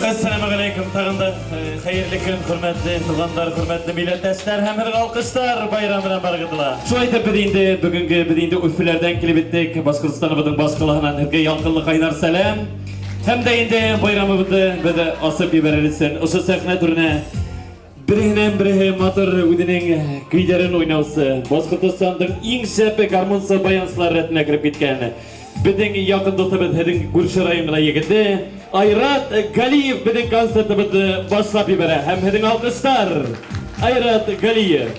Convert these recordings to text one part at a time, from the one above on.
Әссәламегаләйкүм, тагын да хәерле көн, хөрмәтле туганнар, хөрмәтле милләттәшләр һәм һәр алкышлар байрам белән барыгызла. Шулай итеп без инде бүгенге без инде Өфеләрдән килеп еттек, Башкортстаныбызның баш калаһыннан һеҙгә ялкынлы кайнар сәлам. Һәм дә инде байрамыбызны без асып җибәрер өчен ошо сәхнә түренә Береһеннән береһе матур үзенең көйләрен уйнаучы, Башкортостандың иң шәп гармунчы баянчылар рәтенә кереп киткән. Безнең якын дустыбыз, һеҙҙең күрше район гына егете Айрат Галиев безнең концертыбызны башлап җибәрә һәм һеҙҙең алкышлар Айрат Галиев.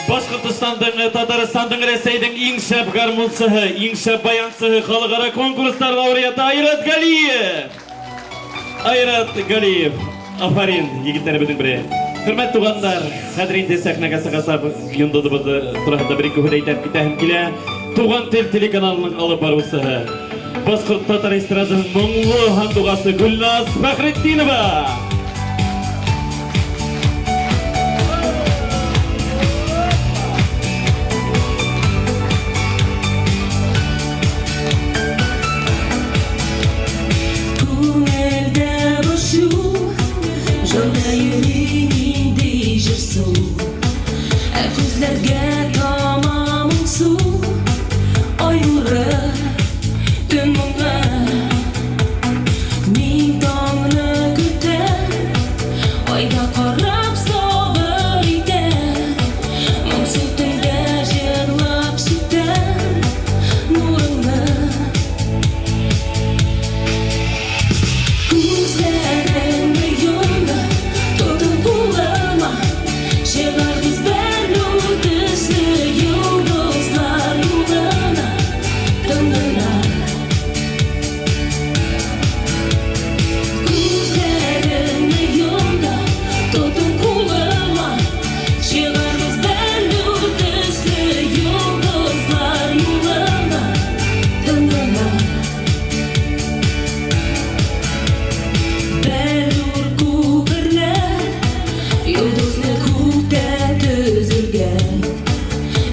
Башкортостандың, Татарстандың, Рәсәйдең иң шәп гармунчыһы, иң шәп баянчыһы, халыкара конкурслар лауреаты Айрат Галиев! Айрат Галиев, афарин, егетләребезнең бере. Хөрмәт туганнар, хәзер инде сәхнәгә чыгасап, йондызыбызны турында бер-ике һүз әйтәм китәһем килә. Туган тел телеканалының алып баручысы, башкорт татар эстрадасының моңлы һандугасы Гөлназ Фәхретдинова! Күңелдә борчу, җанда йөри нинди җырсу, Ә күзләргә тама.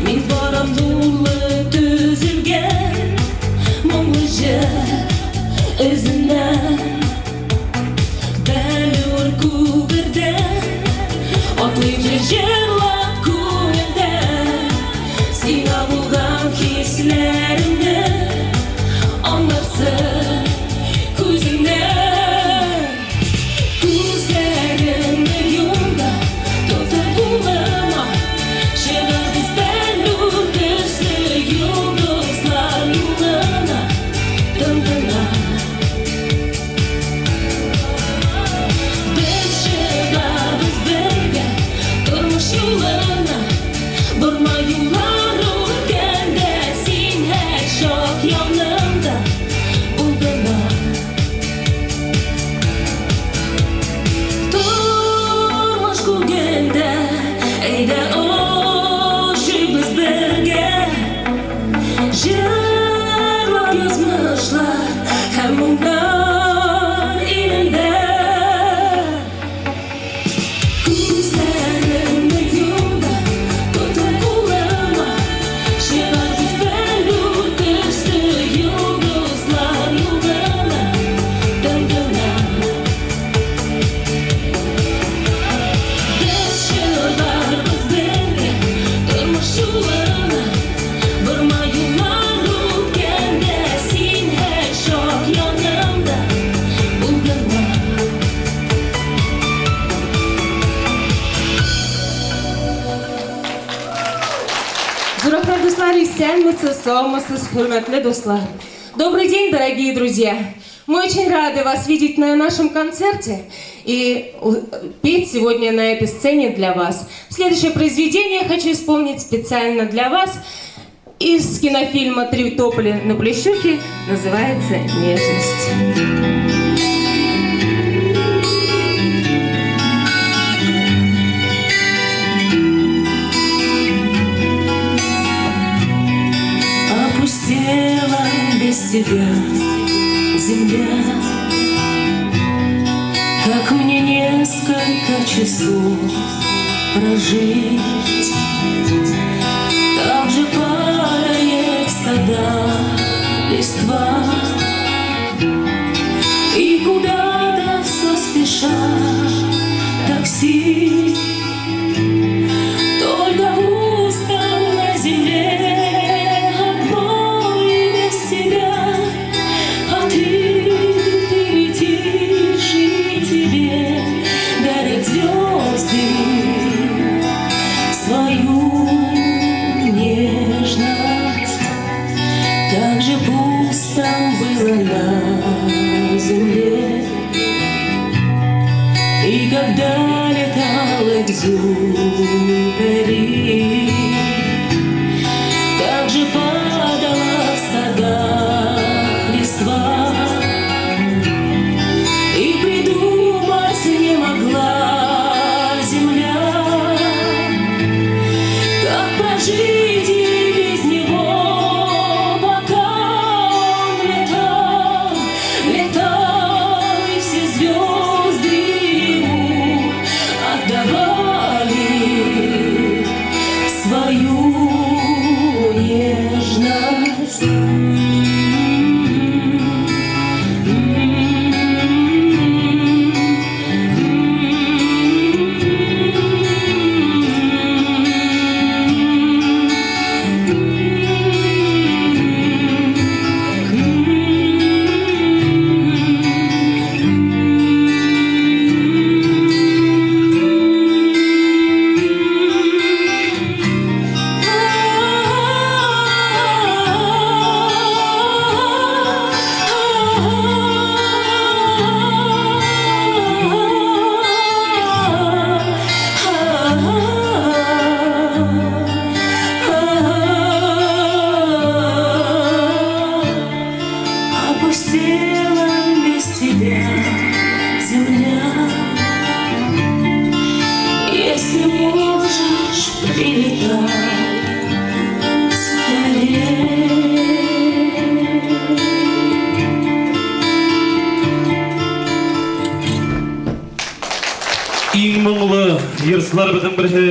Мин барам нурлы төзелгән Моңлы җыр эзеннән. Бәллүр күпердән Атлыйм җыр җырлап күңелдән. Сиңа булган хисләремне Аңларсың күзеңнән. Күзләремне йом да, тотып кулыма, Чыгарбыз бәллүр төсле йолдызлар юлына, Тын гына. Без чыгарбыз бергә тормыш юлына, Борма юллар үткәндә син һәрчак янымда бул гына. Тормыш күгендә, әйдә очыйбыз бергә. Җырлап язмышлар һәм моңнар илендә. Күзләремне йом да, тотып кулыма, Чыгарбыз бәллүр төсле йолдызлар юлына, Тын гына. Без чыгарбыз бергә тормыш юлына, Борма юллар үткәндә син һәрчак янымда бул гына. Зур рәхмәт, дуслар, исәнмесез, саумысыз, хөрмәтле дуслар. Добрый день, дорогие друзья. Мы очень рады вас видеть на нашем концерте и петь сегодня на этой сцене для вас. Следующее произведение хочу исполнить специально для вас из кинофильма «Три тополя на Плющухе», называется «Нежность». Опустела без тебя земля, Как мне несколько часов прожить, Так же падает в садах листва, И куда-то все спешат такси. Только пусто на земле одной без тебя, А ты летишь, и тебе дарят звезды свою нежность. Так же пусто было на земле, и когда летал Экзюпери, так же падала в садах листва, и придумать не могла земля, как прожить ей без него, пока он летал, летал, и все звезды ему отдавали свою нежность. Опустела без тебя земля. Если можешь, прилетай скорее. Иң моңлы җырчыларыбызның берсе.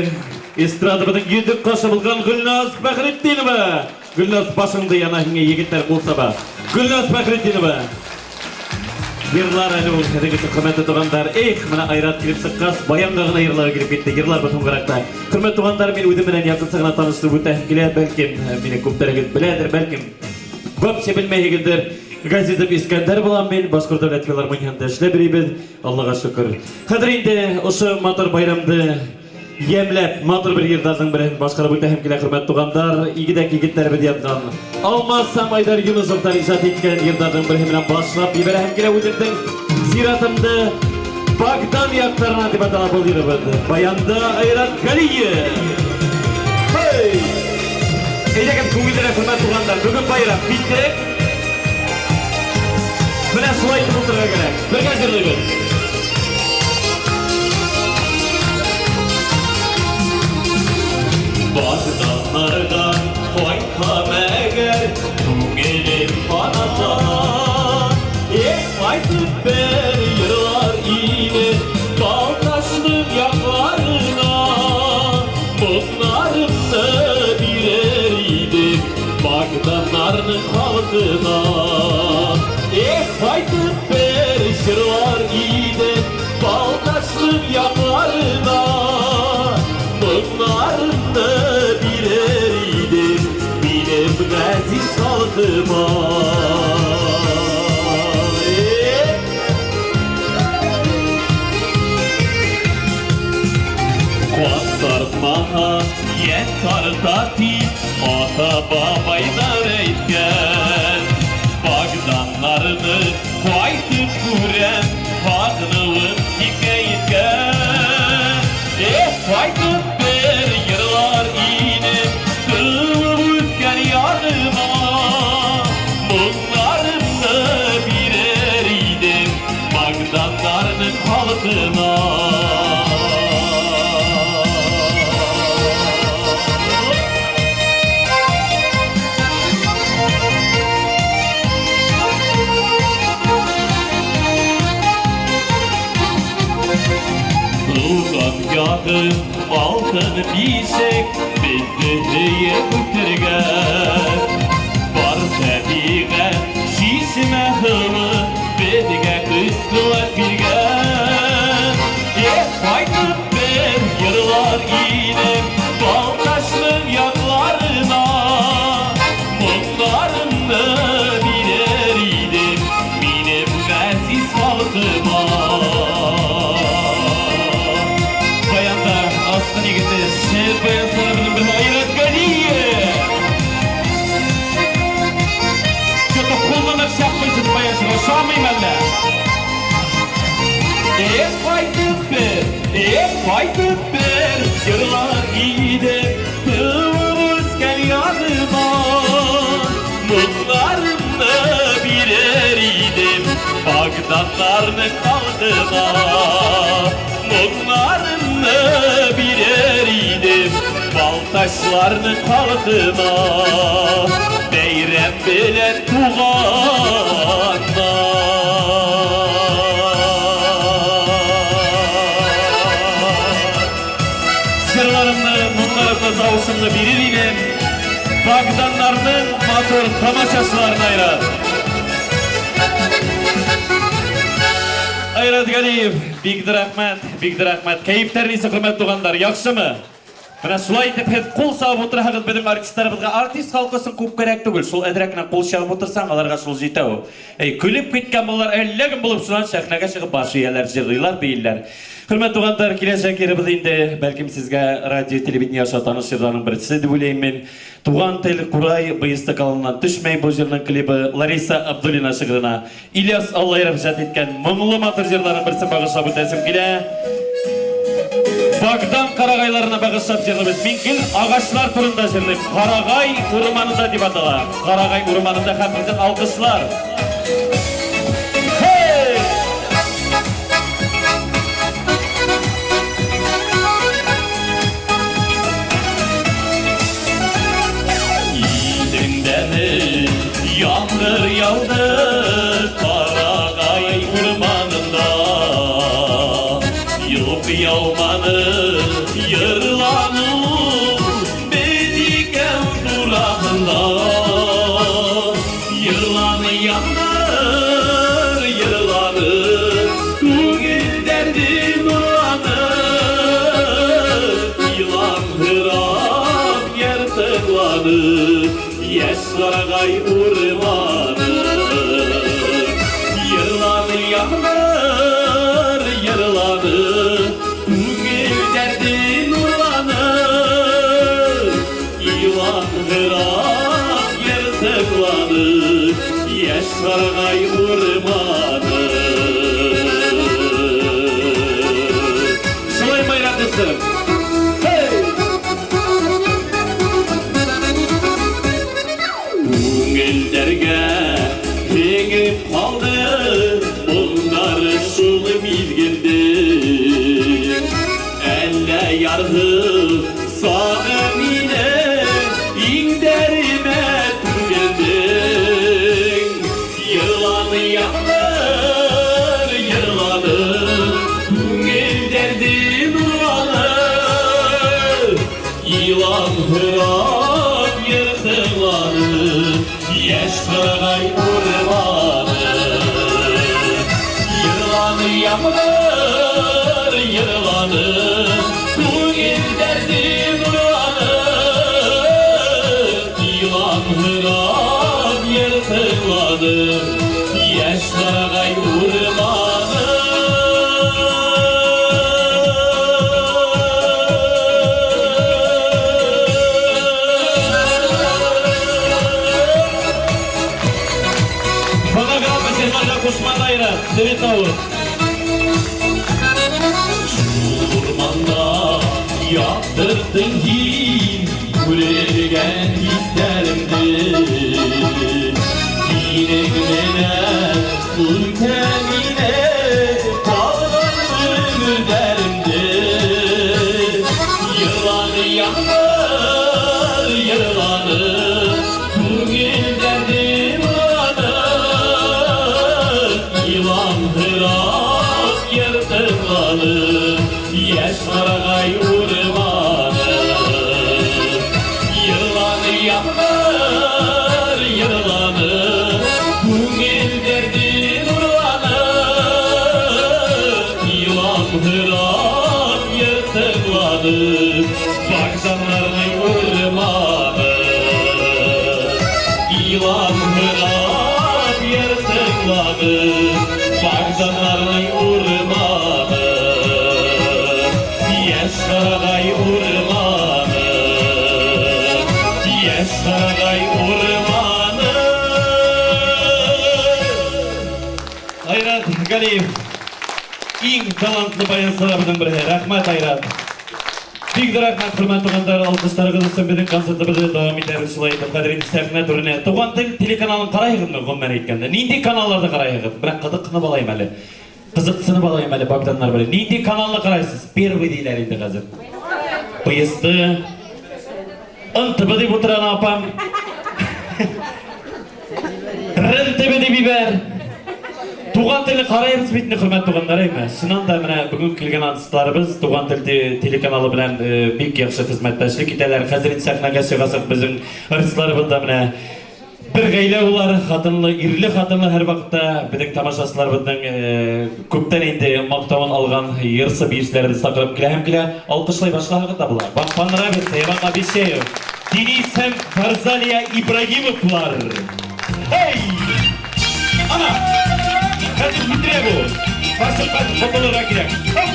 Эстрадабызның йөзек кашы булган Гөлназ Фәхретдинова. Гөлназ, башыңды яна һиңә егетләр кул саба. Гөлназ Фәхретдинова. Йырлар әле ул хәзерге хөрмәтле туганнар. Эх, менә Айрат килеп чыккач, баянга гына йырлар килеп китте. Йырлар бу соңгыракта. Хөрмәтле туганнар, мин үзем белән якынча гына таныштырып үтәһем килә. Бәлкем, мине күпләрегез беләдер, бәлкем, вообще белмәйһегездер. Газизов Искәндәр булам мин, Башкорт дәүләт филармониясендә эшләп йөрибез, Аллага шөкер. Хәзер инде ошо матур байрамды ямьләп, матур бер йырдарның берен башкарып үтәһем килә, хөрмәтле туганнар. Игедәк егетләребез язган Алмаз һәм Айдар Юнусовтар иҗат иткән йырдарның бере белән башлап җибәрәһем килә үземнең зиратымды Богдан якларына дип атала бу йырыбыз. Баянда Айрат Галиев. Hey! Әйдәгез күңеллерәк, хөрмәтле туганнар. Бүген байрам битте. Менә шулай итеп утырырга кирәк. Бергә җырлыйбыз. Багданнардан кайтам әгәр, күңелем канатлана. Эх, кайтып бер йырлар идем Балтачның якларына. Моңнарымны бирер идем Багданнарның халкына. Эх, кайтып бер җырлар идем Балтачның якларына. Моңнарымны бирер идем минем газиз халкыма. Эх! Куак тартмага, йән тарта дип, ата-бабайлар әйткән. Багданнарны кайтып күрәм, сагынуым чиккә еткән. Эх, кайтып бер йырлар идем, туып үскән ярыма. Моңнарымны бирер идем Багданнарның халкына. Туган ягым алтын бишек, безне һөеп үстергән. Бар табигать, чишмә һуы безгә көч-куәт биргән. Эх, кайтып бер йырлар идем Балтачның якларына. Моңнарымны бирер идем минем газиз халкыма. Баянда Астын егете, шәп баянчыларыбызның берсе Айрат Галиев. Что-то кулны чапмыйсыз баянчыга, ошамыймы әллә? Эх, кайтып бер, эх, кайтып бер җырлар идем туып үскән ягыма. Моңнарымны бирер идем Багданнарның халкына. Моңнарымны бирер идем Балтачларның халкына. Бәйрәм белән туганнар. Җырларымны, моңнарымны, тавышымны бирер идем Багданнарның матур тамашачыларына Айрат. Айрат Галиев, бик рәхмәт, бик рәхмәт. Кәефләр ничек, хөрмәтле туганнар, яхшымы? Менә шулай итеп һеҙ ҡул сабып ултыраһығыҙ беҙҙең артистларыбыҙға. Артист халҡы өсөн күп кәрәк түгел. Шул әҙерәк кенә ҡул сабып ултырһаң, аларға шул етә ул. Эй, көлөп киткән булалар, әллә кем булып шунан сәхнәгә сығып баш эйәләр, җырлыйлар, бейейләр. Хөрмәтле туганнар, киләсәк йырыбыҙ инде, бәлкем сезгә радио, телевидение аша таныш йырларның берсе дип уйлайым мин. Туган тел, Курай, быйысты калыннан төшмәй бу җырның клибы Лариса Абдуллина шигырына Ильяс Аллаяров иҗат иткән моңлы матур җырларның берсен багышлап үтәсем килә. Богдан карагайларына багышлап җырлыйбыз. Мин гел агачлар турында җырлыйм. Карагай урманында дип атала. Карагай урманында һәм безнең алкышлар. Hey! Идеңдәме яңгыр яуды Карагай урманында. Юк яумады йырлану Урманда Йырланы яңгыр, йырланы Күңел дәрде нурланы Елан һырап яр тыңлады Яшь карагай урманы Йырланы яңгыр, йырланы Күңел дәрде нурланы Елан һырап яр тыңлады Яшь карагай урманы Шулай Майрат дустым. Hey! Күңелләргә һеңеп калды Моңнар шул мизгелдә Әллә ярһып сагы мине Иңдәремә түгелдең Йырланы яңгыр, йырланы Күңел дәрде нурланы Елан һырап йыр тыңлады Яшь карагай урманы Йырланы яңгыр, йырланы Күңел дәрде нурланы Елан һырап йыр тыңлады Яшь карагай урманы Фонограмма сигналга кушма Айрат, Цветовых. Шул урманда яктырттың һин Күрелгән хисләремде Һинең менән үтә мине Калган өмерләремдә Йырланы яңгыр, йырланы Күңел дәрде нурланы Елан һырап йыр тыңлады Яшь карагай урманы Йырланы яңгыр, йырланы Күңел дәрде нурланы Елан һырап йыр тыңлады Бакжанларның урманы Елан һырап йыр тыңлады Бакжанларның урманы Яшь карагай урманы Яшь карагай урманы Айрат Галиев иң талантлы баянсыларыбызның бере. Рәхмәт, Айрат. Бик зур рәхмәт, хөрмәтле туганнар, алкышларыгыз өчен безнең концертыбызны дәвам итәбез шулай итеп. Хәзер инде сәхнә түренә. Туган тел телеканалын карайыгызмы, гомумән әйткәндә? Нинди каналларда карайыгыз? Менә кызыксынып алайым әле. Кызыксынып алайым әле Богданнар белән. Нинди каналны карайсыз? Первый диләр инде хәзер. ПСТ. НТВ дип утыра апам. РЕН ТВ дип ибәр. Туган телне карайбыз бит инде, хөрмәтле туганнар, әйме? Чыннан да менә бүген килгән артистларыбыз Туган тел телеканалы белән бик яхшы хезмәттәшлек итәләр. Хәзер инде сәхнәгә чыгасак безнең артистларыбыз да менә бер гаилә улар, хатынлы, ирле хатынлы һәрвакытта безнең тамашачыларыбызның күптән инде мактавын алган йырсы биючеләребез чакырып килә һәм килә. Алкышлый башлагыз да була. Вам понравится, я вам обещаю. Денис һәм Фарзалия Ибрагимовлар. Эй! Ана! Хәзер бетерә бу. Башып кайтып котылырга кирәк. Хоп!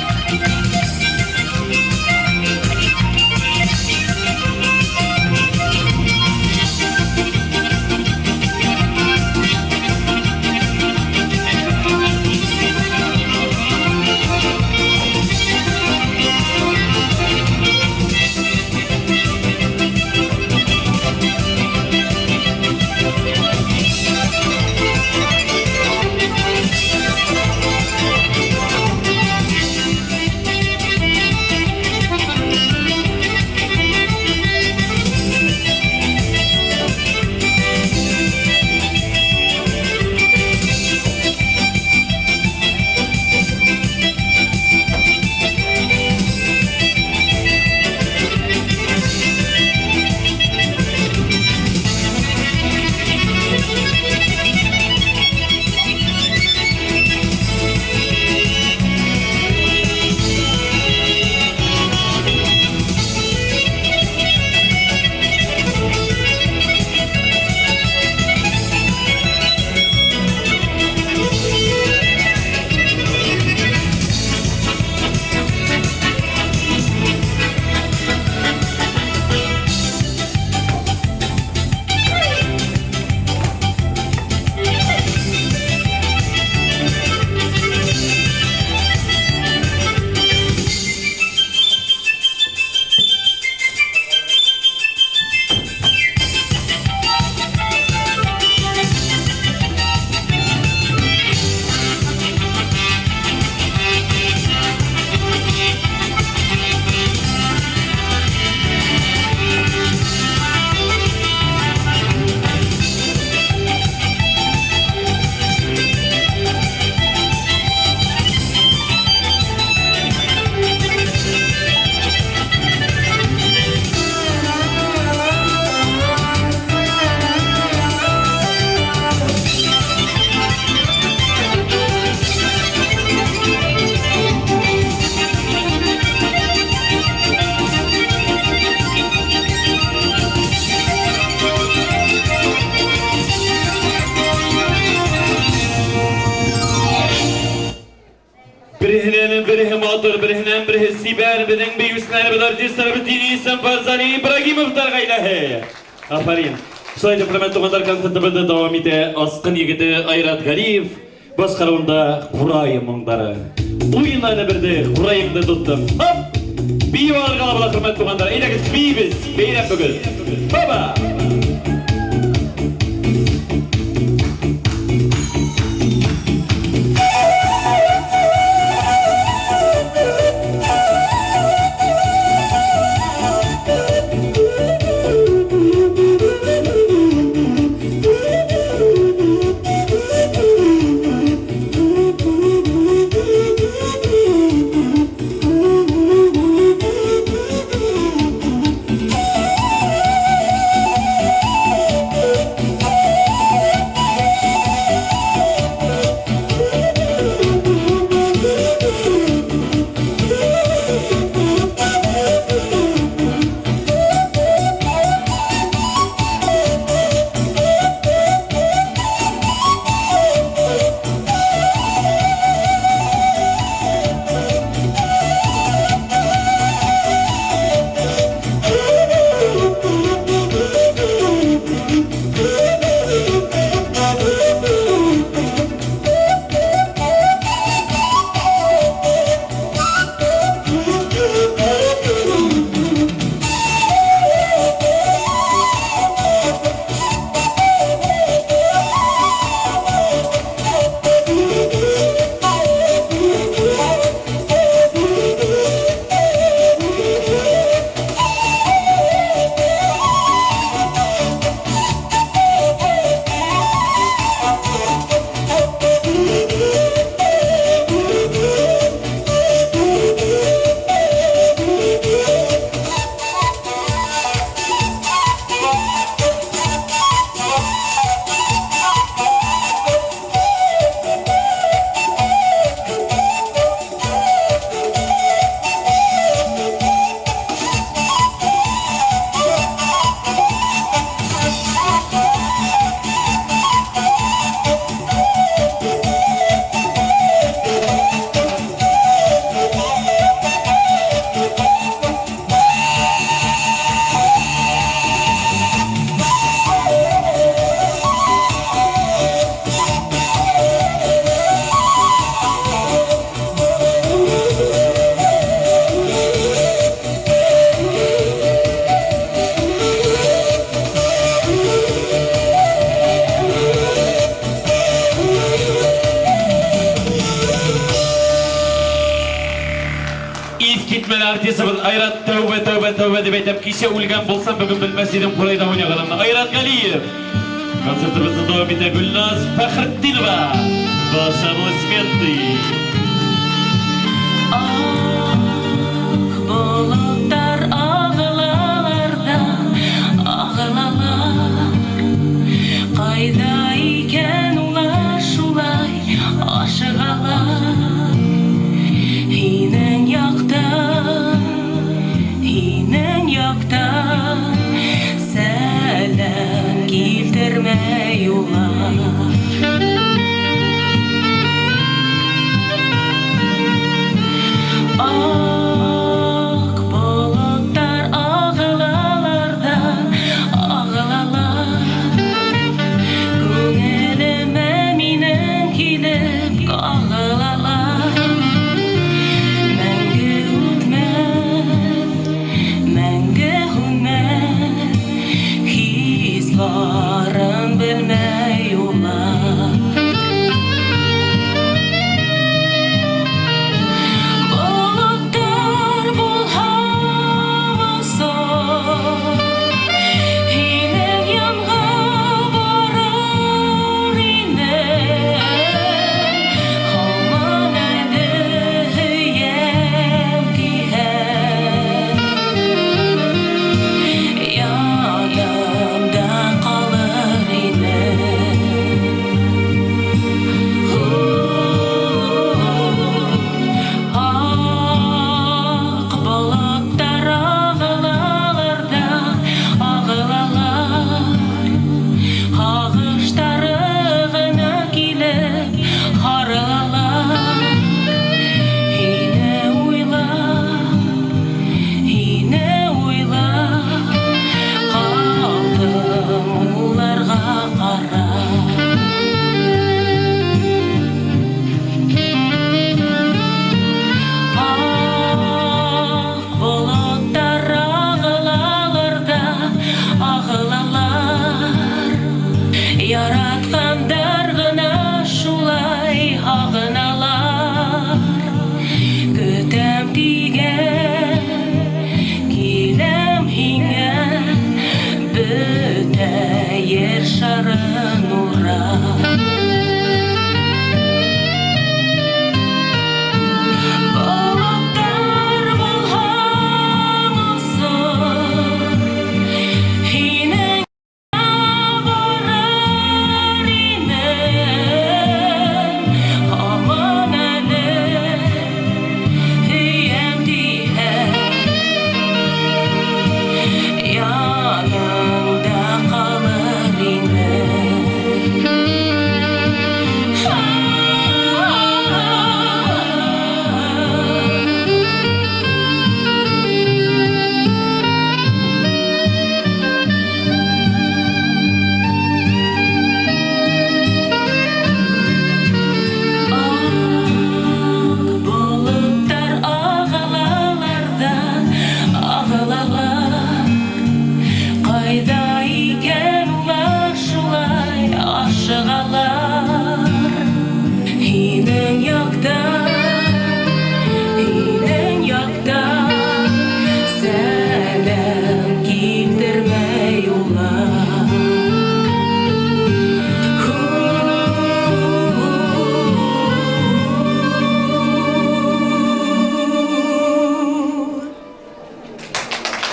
безнең биючеләребез, артистларыбыз Денис һәм Фарзали Ибрагимовлар гаиләһе. Афәрин. Шулай итеп, хөрмәтле туганнар, концертыбызны дәвам итә Аскын егете Айрат Галиев башкаруында Курай моңнары. Уен әле берде, кураеңны тоттым. Хоп! Биеп алырга була, хөрмәтле туганнар. Әйдәгез, биибез. Бәйрәм бүген. Баба! Искитмәле артистыбыз Айрат тәүбә, тәүбә, тәүбә дип әйтәм. Кичә үлгән булсам, бүген белмәс идем курайда уйнаганымны. Айрат Галиев. Концертыбызны дәвам итә Гөлназ Фәхретдинова. Ваши аплодисменты. Ак болытлар агылалар да агылалар. Кайда икән улар шулай ашыгалар? Һинең яктан, һинең яктан сәлам килтермәй улар. Ак болытлар агылалар да агылалар. Күңелемә минем килеп кагылалар. Мәңге үтмәс, мәңге һүнмәс, хис барын белмәй улар. Болытлар булһамы соң, һинең янга барыр инем, һаман әле һөям тиһәм, янымда калыр. Юлларын урап. Болытлар булһамы соң, һинең барыр инем, һаман әле һөям тиһәм, яныңда калыр инем. Ак болытлар агылалар да агылалар. Кайда икән улар шулай ашыгалар? Һинең якта, һинең якта сәлам килтермәй улар.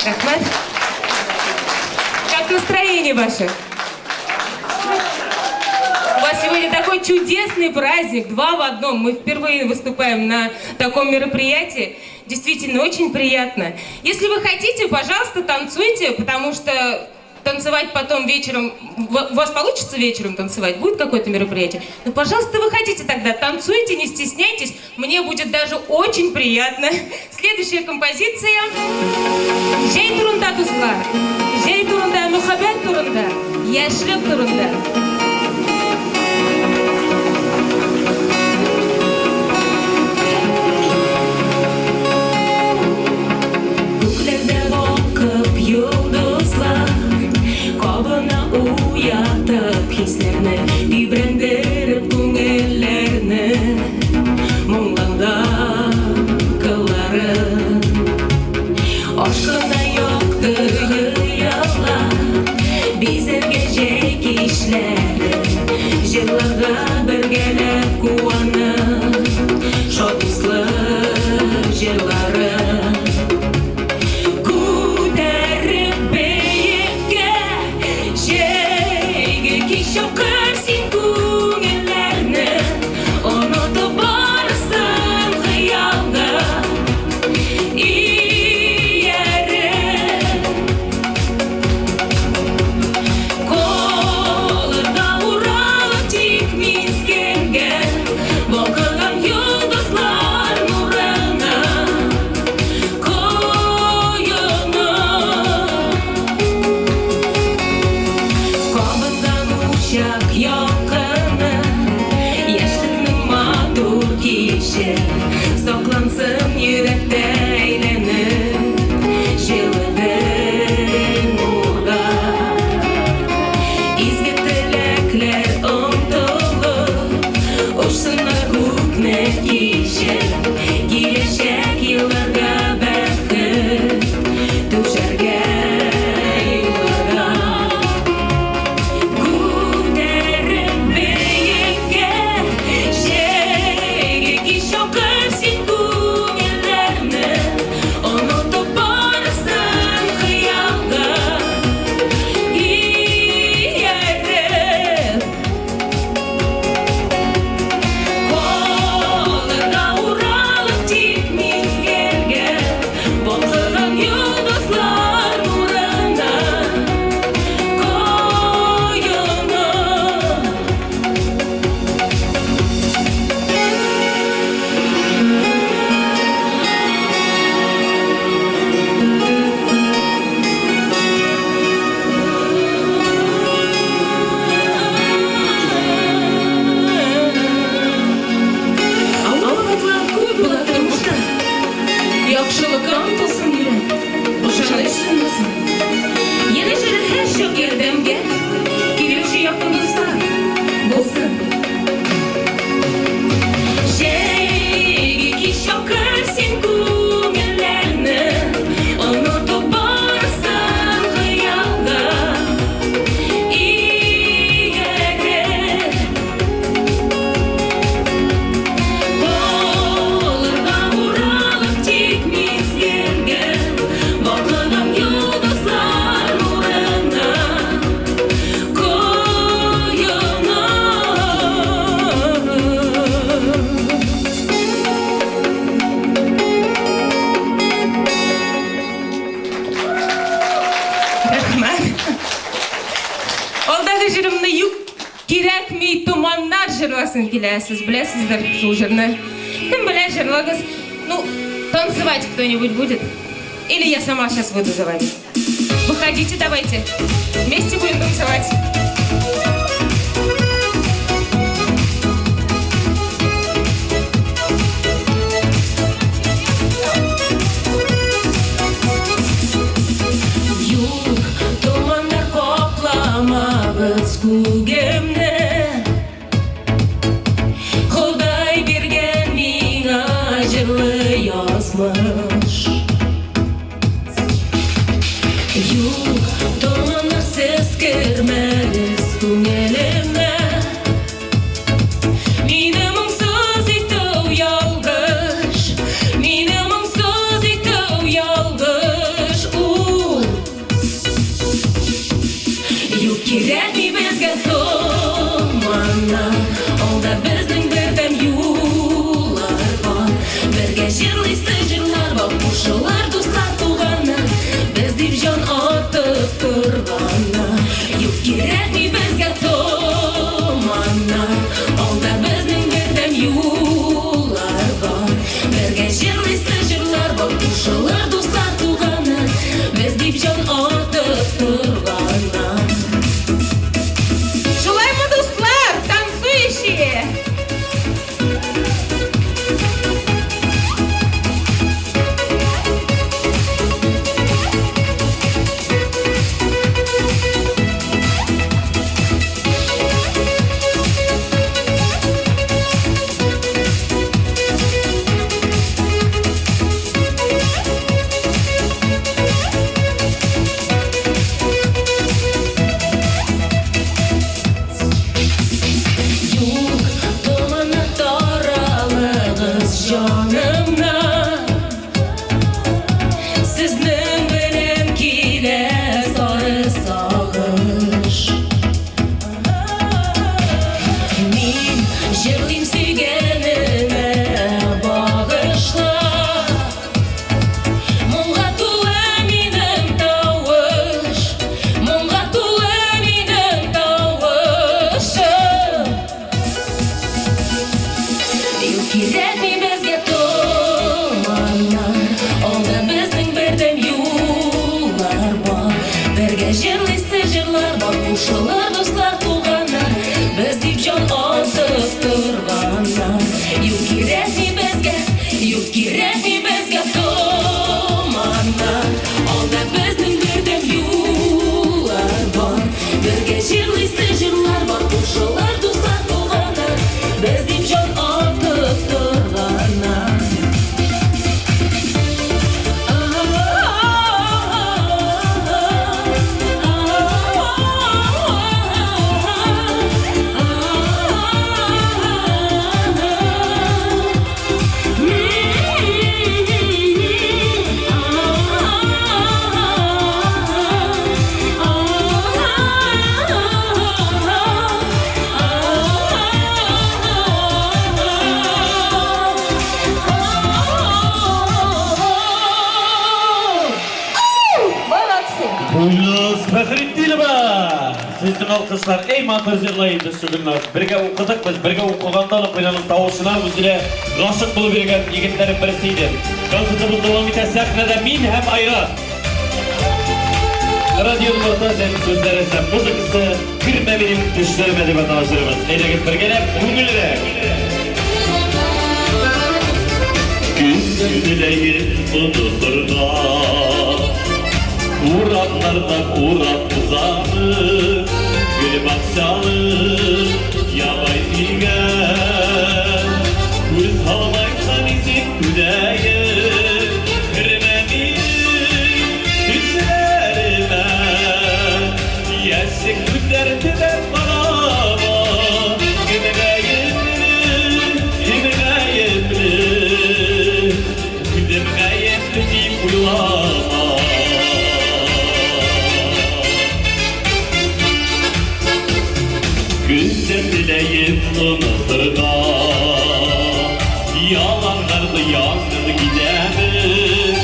Рәхмәт. Как настроение ваше? У вас сегодня такой чудесный праздник, два в одном. Мы впервые выступаем на таком мероприятии. Действительно, очень приятно. Если вы хотите, пожалуйста, танцуйте, потому что танцевать потом вечером... У вас получится вечером танцевать? Будет какое-то мероприятие? Ну, пожалуйста, выходите тогда, танцуйте, не стесняйтесь. Мне будет даже очень приятно. Следующая композиция. Җәй турында, дуслар. Җәй турында, мәхәббәт турында, яшьлек турында. Күкләрдә балкып йолдызлар Кабына уятып хисләрне, Тибрәндереп күңелләрне Моңланган кыллары. Ашкына якты хыяллар Бизәргә җәй кичләре, Җырларга бергәләп куанып, Шат дуслык җырлары. Күтәреп биеккә Җәйге кич, чакыр син күңелләрне, Онытып барысын хыялда Ияреп. Колында Алдагы җырымны юк кирәкми томаннар җырласын килә. Сез беләсездер шул җырны. Кем белә, җырлагыз. Ну, танцевать кто-нибудь будет? Или я сама сейчас выйду за вами? Выходите, давайте. Вместе будем танцевать. Юк, томаннар капламагыз күгемне. Ходай биргән миңа җырлы язмыш. Юк, томаннар сез кермәгез күңелемә. Мине моңсыз итү ялгыш, мине моңсыз итү ялгыш ул. Юк кирәкми безгә томаннар, алда безнең бердәм юллар бар. Бергә җырлыйсы җырлар бар, кушылар дуслар, туганнар, без дип җан атып торганнар. Юк кирәкми безгә томаннар, алда безнең бердәм юллар бар. Бергә җырлыйсы җырлар бар, кушылар дуслар, туганнар, без дип җан атып торганнар. Шулаймы, дуслар, танцующие! Юк, томаннар таралыгыз җанымнан. Сезнең белән килә сары сагыш. Мин җырлыйм сөйгәнемә багышлап. Моңга тулы минем тавыш, моңга тулы минем тавышым. Юк кирәкми безгә томаннар, алда безнең бердәм юллар бар. Бергә җырлыйсы җырлар бар, кушылыр дуслар, туганнар, без дип җан атып торганнар. Юк кирәкми безгә, юк кирәкми безгә томаннар, алда безнең бердәм юллар бар. Бергә җырлыйсы җырлар бар, кушылыр дуслар, туганнар, без дип җан атып торганнар. Молодцы! Гөлназ Фәхретдинова! Сезнең алкышлар, эй, матур җырлый инде шу Гөлназ. Бергә укыдык без, бергә укыгандан ук мин аның тавышына үзенә гашык булып йөргән егетләрнең берсе идем. Концертыбыз дәвам итә сәхнәдә мин һәм Айрат. Радион Мортазин сүзләре һәм музыкасы «Кермә минем төшләремә» дип атала җырыбыз. Әйдәгез бергәләп күңеллерәк. Көн теләгем онытырга Урамнардан урап узамын Гөл бакчалы ябай өйгә Күз һалмайсан изеп түдәем Кермә минем төшләремә Яшьлек күзләр төбәп карама Кем гаепле, кем гаепле Кем гаепле дип уйлама Көндә теләем онытырга Яланнарда яңгыр киләмен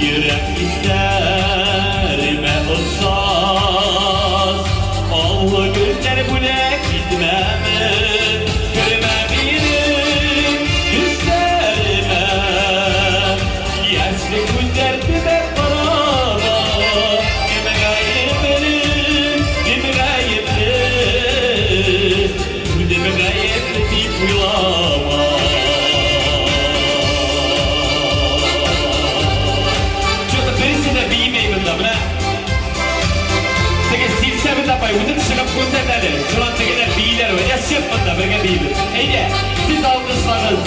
Йөрәк хисләремә охшаш Аллы Бүләк итмәме? Кермә минем төшләремә. Яшьлек күзләр төбәп карама. Кем гаепле, кем гаепле? Үзем гаепле дип уйлама. Что-то берсе дә биемәй монда, менә. Теге Силсәбит апай, үзең чыгып күрсәт әле. Шуннан тегеләр бииләр, я чык монда, бергә биибез. Әйдә, сез алкышлагыз.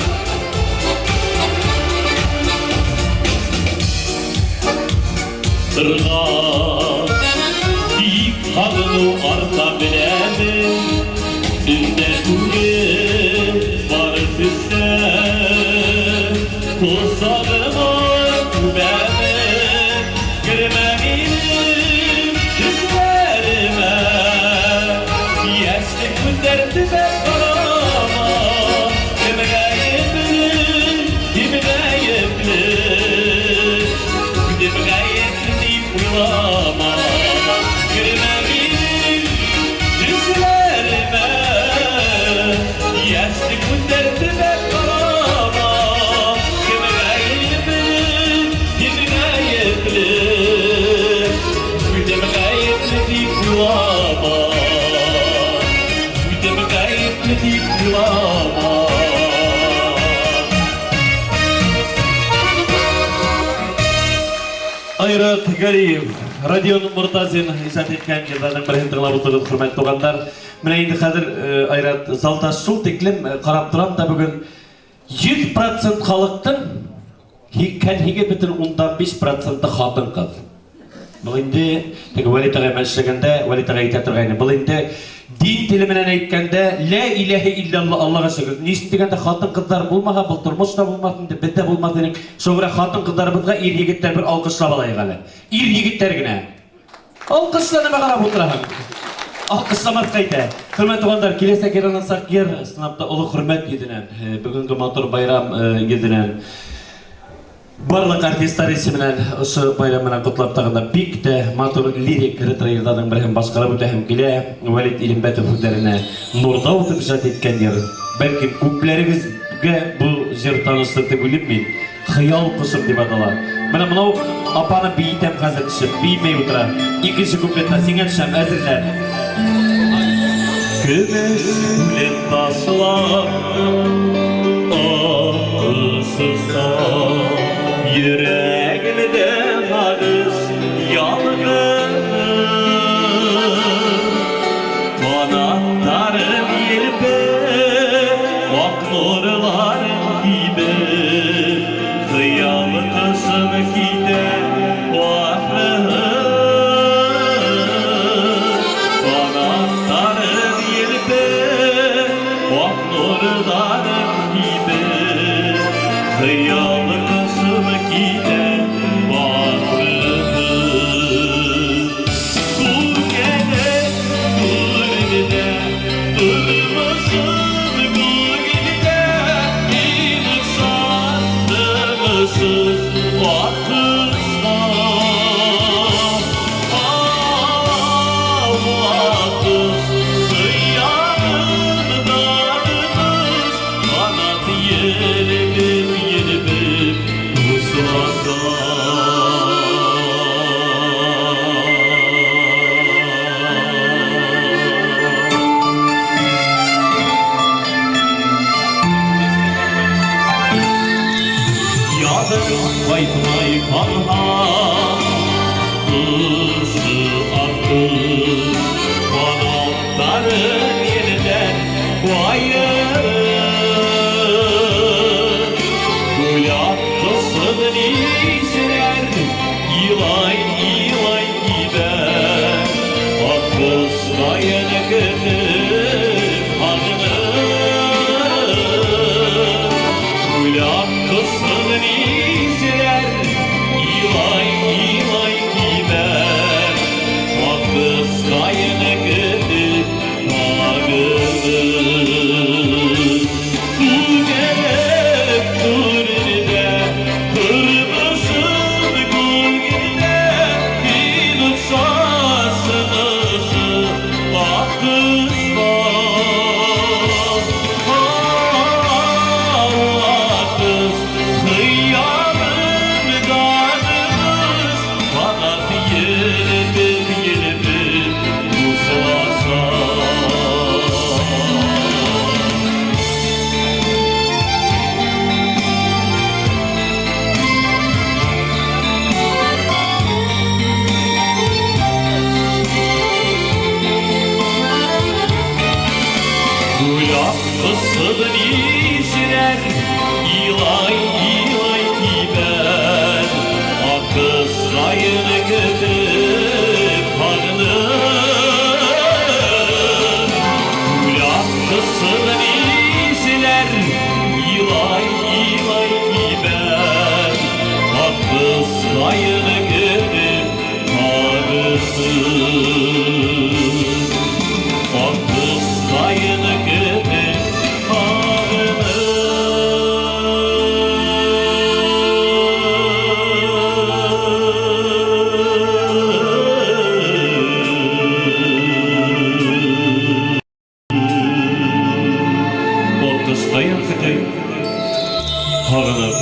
Торган тик сагыну арта беләме? Төндә түгел, бары төштә. Тозагыма күмәме? Кермә минем төшләремә. Яшьлек күзләр төбәп карама. Кем гаепле, кем гаепле? Үзем гаепле дип уйлама. Кермә минем төшләремә. Яшьлек күзләр төбәп карама. Кем гаепле, кем гаепле? Үзем гаепле дип уйлама. Үзем гаепле дип уйлама. Айрат Галиев, Родион Муртазин иҗат иткән җырларның берсен тыңлап утырдык, хөрмәтле туганнар. Менә инде хәзер Айрат залда шул тиклем карап торам да бүген 100% халыктың 88,5 проценты хатын-кыз. Был инде теге Вәлит агай белән эшләгәндә, Вәлит агай әйтә торган иде. Был инде дин теле белән әйткәндә, ла илаһа илляллаһ, Аллага шөкер. Ни өчен дигәндә, хатын-кызлар булмаһа, был тормыш та булмас инде, без дә булмас идек. Шуңа күрә хатын-кызларыбызга ир егетләр бер алкышлап алайык әле. Ир егетләр генә. Алкышла нәмә карап утыраһың? Алкышламаска итә. Хөрмәтле туганнар, киләчәк йырлансак йыр, чынлап та олы хөрмәт йөзенән, бүгенге матур байрам йөзенән. Барлык артистлар исеменнән ошо байрам белән котлап тагын да бик тә матур лирик ретро йырларның берсен башкарып үтәһем килә. Вәлит Илембәтов үзләренә Нурда утып иҗат иткән йыр. Бәлки күпләрегезгә бу җыр таныштыр дип уйлыйм мин. Хыял кошым дип атала. Менә монау апаны биетәм хәзер төшеп, биемәй утыра. Икенче куплетта сиңа төшәм, әзерлән. Көмеш күлен ташлап, акылсызда йөрәгемдә сагыш ялгыз. Канатларын елпеп, ак нурларын сибеп, хыял кошым китә ахры. Канатларын елпеп, ак нурларын сибеп, хыял кошым китә ахры. Күгәдә, түрдә, тормышым күгәдә, Тыныгысыз аккошка. Аккош, хыялымда кош, канат елпеп, елпеп, хушлаша. Язын кайтмай калган кошы аккош, канатларын елдән каерып, Күл аккошын нишләр, илай, илай кибәр, Аккошкаен көтеп сагынып. Күл аккошын нишләр, илай, илай кибәр, Аккошкаен көтеп сагынып. Күгәреп түрдә, тормышым күгәрдә, Син очасың аккошка. кысып нишләр, Илай-илай кибән, Аккош гаены көтеп һагынып. Күл аккошын нишләр, Илай-илай кибән, Аккош гаены көтеп һагынып. Аккош гаены көтеп һагынып. Аккош гаен көтеп һагынып.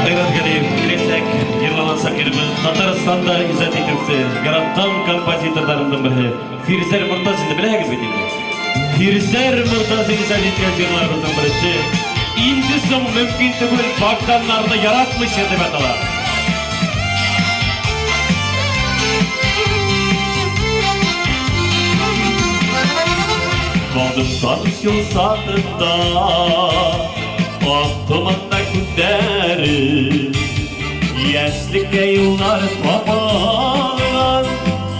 Айрат Галиев, киләсәк, йырланасак иребез Татарстанда иҗат итүче, яраткан композиторларымның берсе. Фирзәр Мортазинны беләһегез бит инде. Фирзәр Мортазин иҗат иткән җырларыбызның берсе. Инде соң мөмкин түгел Богданнарны яратмыйча дип атала. Калдым таныш юл сатында, Ак томанда күтәреп, Яшьлеккә юллар тапалган,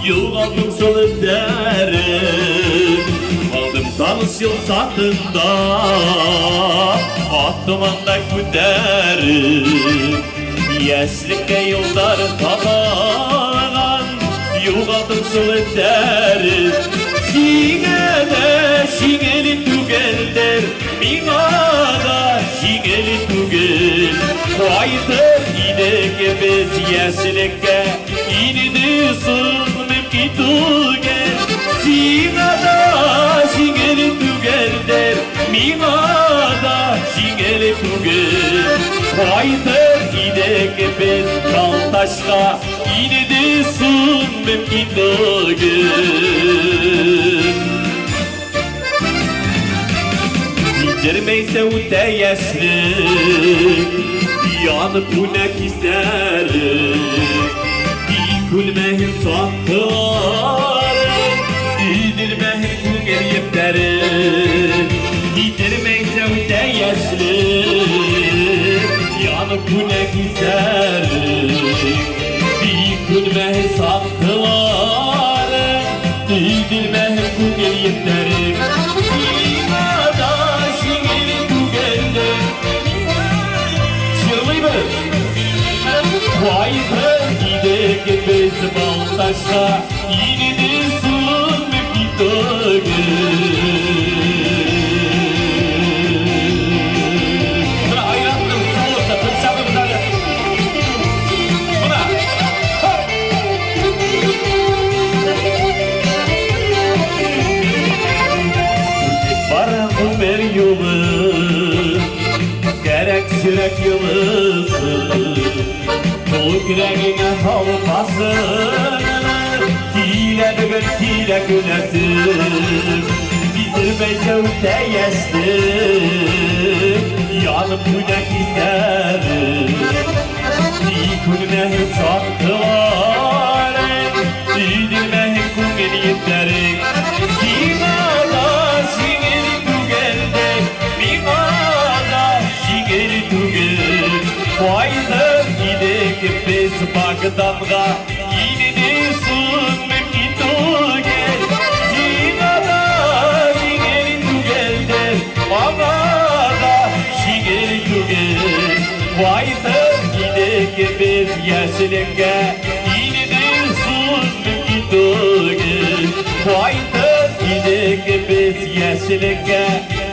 Югалдым шул эзләрен. Калдым таныш юл сатында, Ак томанда күтәреп, Яшьлеккә юллар тапалган, Югалдым шул эзләрен. Сиңа да җиңел түгелдер, Миңа да җиңел түгел. Кайтыр идек без яшьлеккә, Инде соң мөмкин түгел. Сиңа да җиңел түгелдер, Миңа да җиңел түгел. Кайтыр идек без Балтачка, Инде соң мөмкин түгел. Сиздермәйсә үтә яшьлек, Янып үлә хисләрем. Тик үлмәһен саткыларым, Өзелмәһен күңел епләрем. Сиздермәйсә үтә яшьлек, Янып үлә хисләрем. Тик үлмәһен саткыларым, Өзелмәһен күңел епләрем. Сиңа да җиңел түгелдер. Җырлыйбыз. Кайтыр идек без Балтачка, Инде соң мөмкин түгел. Менә Айратның солосы, тынчабыз әле. Менә. Хоп! Бара гомер юлы, Кәрәк йөрәк җылысы. Күкрәгеңә салып башыңны, Килә бүген, килә көләсең. Сиздермәйчә үтә яшьлек, Янып күнә хисләрем. Тик үлмәһен саткыларың, Өзелмәһен күңел епләрең. Сиңа да җиңел түгелдер, Миңа да җиңел түгел. Кайтыр идек без Богданга, Инде соң мөмкин түгел. Сиңа да җиңел түгелдер, Миңа да җиңел түгел. Кайтыр идек без яшьлеккә, Инде соң мөмкин түгел. Кайтыр идек без яшьлеккә,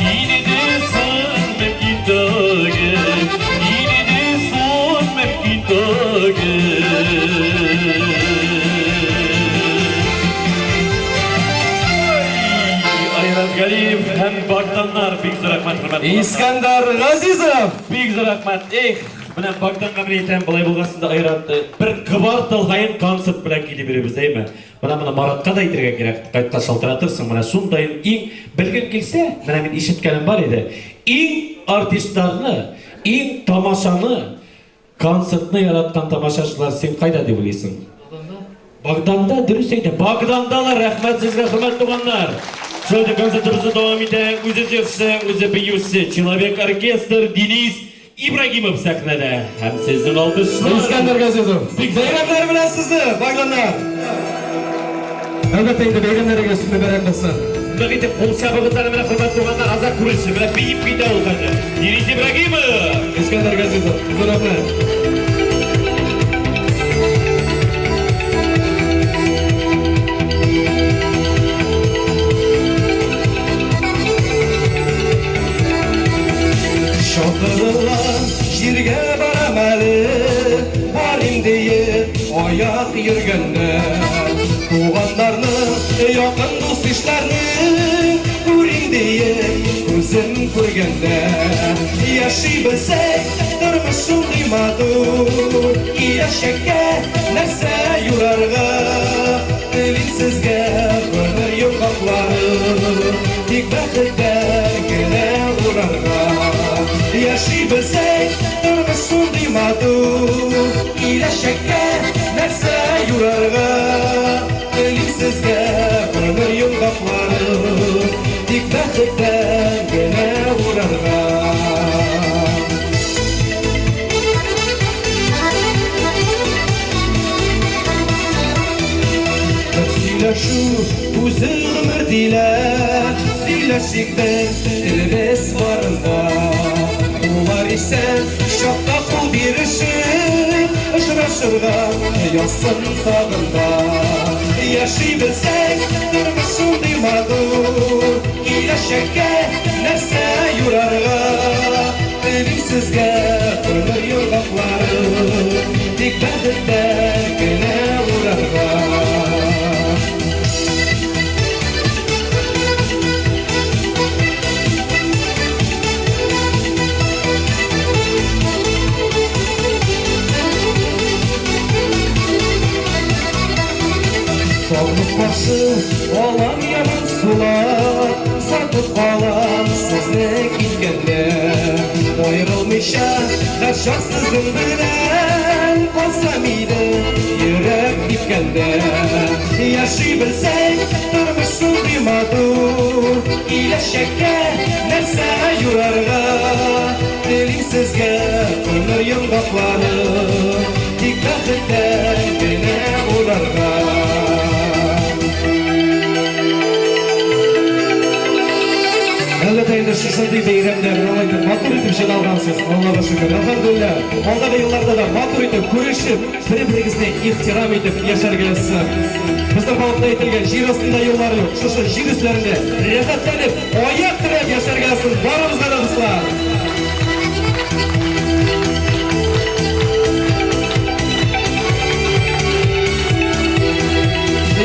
Инде соң мөмкин түгел. Инде соң мөмкин түгел. Айрат Галиев һәм Богданнар, бик зур рәхмәт, хөрмәтле. Искәндәр Газизов! Бик зур рәхмәт. Эх, менә Богданга мин әйтәм, болай булгасын да Айрат, бер квартал һаен концерт белән килеп йөрибез, әйме? Менә моны Маратка да әйтергә кирәк, кайткач шалтыратырсың, менә шундай иң белгең килсә, менә мин ишеткәнем бар иде. Иң артистларны, иң тамашаны, концертны яраткан тамашачылар син кайда дип уйлыйсың? Багданда дөрес әйтә. Багдандалар, рәхмәт сезгә, хөрмәтле туганнар. Шулай итеп концертыбызны дәвам итә. Үзе җырчы, үзе биюче, человек-оркестр Денис Ибрагимов сәхнәдә. Һәм сезнең алкышлар. Искәндәр Газизов. Бәйрәмнәр белән сезне, Багданнар! Әлбәттә инде бәйрәмнәрегез мөбарәк булсын. Нык итеп кул чабыгыз әле менә хөрмәтле туганнар, азак күренше. Менә биеп китә ул хәзер. Денис Ибрагимов! Искәндәр Газизов, зур рәхмәт. Чакырылган җиргә барам әле, барыйм диеп аяк йөргәндә. Туганнарны, якын дус-ишләрне күрим диеп күзем күргәндә. Яши белсәк, тормыш шундый матур, киләчәккә нәрсә юрарга? Телим сезгә гомер йомгаклары, тик бәхеттән генә урарга. Яши белсәк, тормыш шундый матур, киләчәккә нәрсә юрарга? Телим сезгә гомер йомгаклары, тик бәхеттән генә урарга. Бер сөйләшү үзе гомер диләр, сөйләшик без телебез барында. Улар исән чакта кул бирешеп, очрашырга язсын тагын да. Яши белсәк, тормыш шундый матур, киләчәккә нәрсә юрарга? Телим сезгә гомер йомгаклары, тик бәхеттән генә урарга. Сагынып каршы алам яман сулап, сатып калам сезне киткәндә. Аерылмыйча һәрчак сезнең белән калсам иде йөрәк типкәндә. Яши белсәк, тормыш шундый матур, киләчәккә нәрсә юрарга? Телим сезгә гомер йомгаклары, тик бәхеттән генә урарга. Әлбәттә инде шушындый бәйрәмдә алай итеп матур итеп җыйналгансыз, Аллага шөкер. Әлхәмдүлилләһ. Алдагы елларда да матур итеп күрешеп, бер-берегезне ихтирам итеп яшәргә язсын. Безнең халыкта әйтелгән җир астында юллар юк. Шушы җир өсләрендә рәхәтләнеп, аяк терәп яшәргә язсын барыбызга да, дуслар.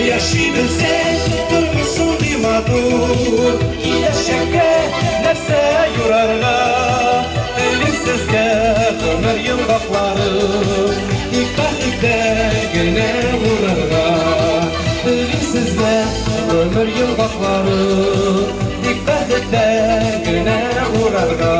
Яши белсәк, тормыш шундый матур, киләчәккә нәрсә юрарга? Телим сезгә гомер йомгаклары, тик бәхеттән генә урарга. Телим сезгә гомер йомгаклары, тик бәхеттән генә урарга.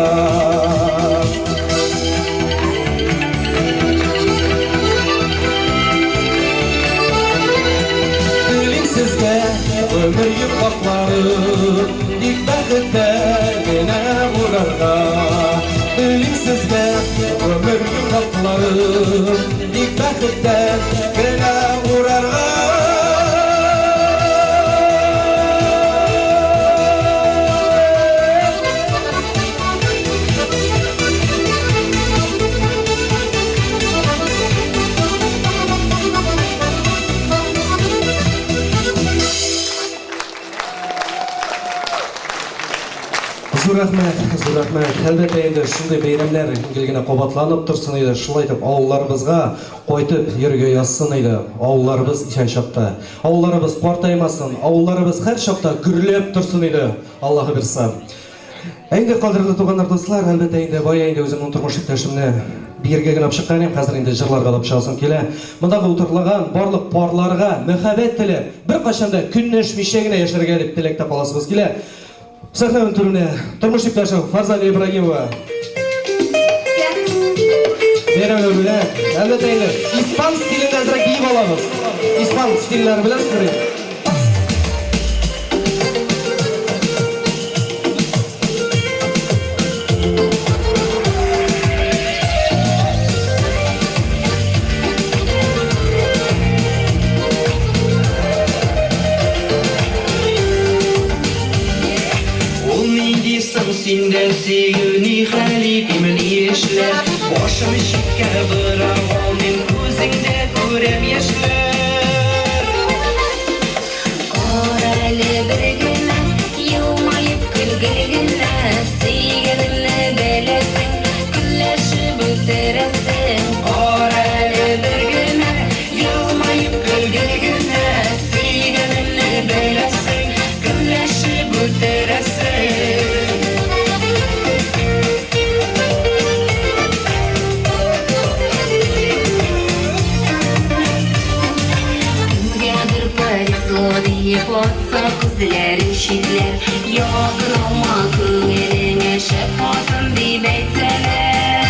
Телим сезгә гомер йомгаклары, тик бәхеттән генә урарга. Телим сезгә гомер йомгаклары, тик бәхеттән генә урарга. Зур рәхмәт, зур рәхмәт. Әлбәттә инде шундый бәйрәмнәр гел генә кабатланып торсын иде. Шулай итеп авылларыбызга кайтып йөрергә язсын иде. Авылларыбыз исән чакта. Авылларыбыз картаймасын, авылларыбыз һәр чакта гөрләп торсын иде, Аллаһы бирса. Ә инде кадерле туганнар, дуслар, әлбәттә инде бая инде үземнең тормыш иптәшемне биергә генә чыккан идем, хәзер инде җырларга да чыгасым килә. Мондагы утырлаган барлык парларга мәхәббәт теләп, беркайчан да көнләшмичә генә яшәргә дип теләктә каласыбыз килә. Сәхнәнең түренә тормыш иптәшем Фарзалия Ибрагимова. Бәйрәмле бүләк. Әлбәттә инде, испан стилендә әзрәк биеп алабыз. Испан стильләре беләсезме? Ул нинди соң синдә сөю, ни хәл итим, ни эшләп? Башым читкә бора алмыйм, күзеңдә күрәм яшьләр. Кара әле бер генә, елмаеп көлгел генә, сөйгәнемне беләсең, көнләшеп үтерәсең. Кара әле бер генә, елмаеп көлгел генә, сөйгәнемне беләсең, көнләшеп үтерәсең. Кемгәдер повезло диеп атса күзләрен читләр. Якын алма күңелеңә шәп хатын дип әйтсәләр.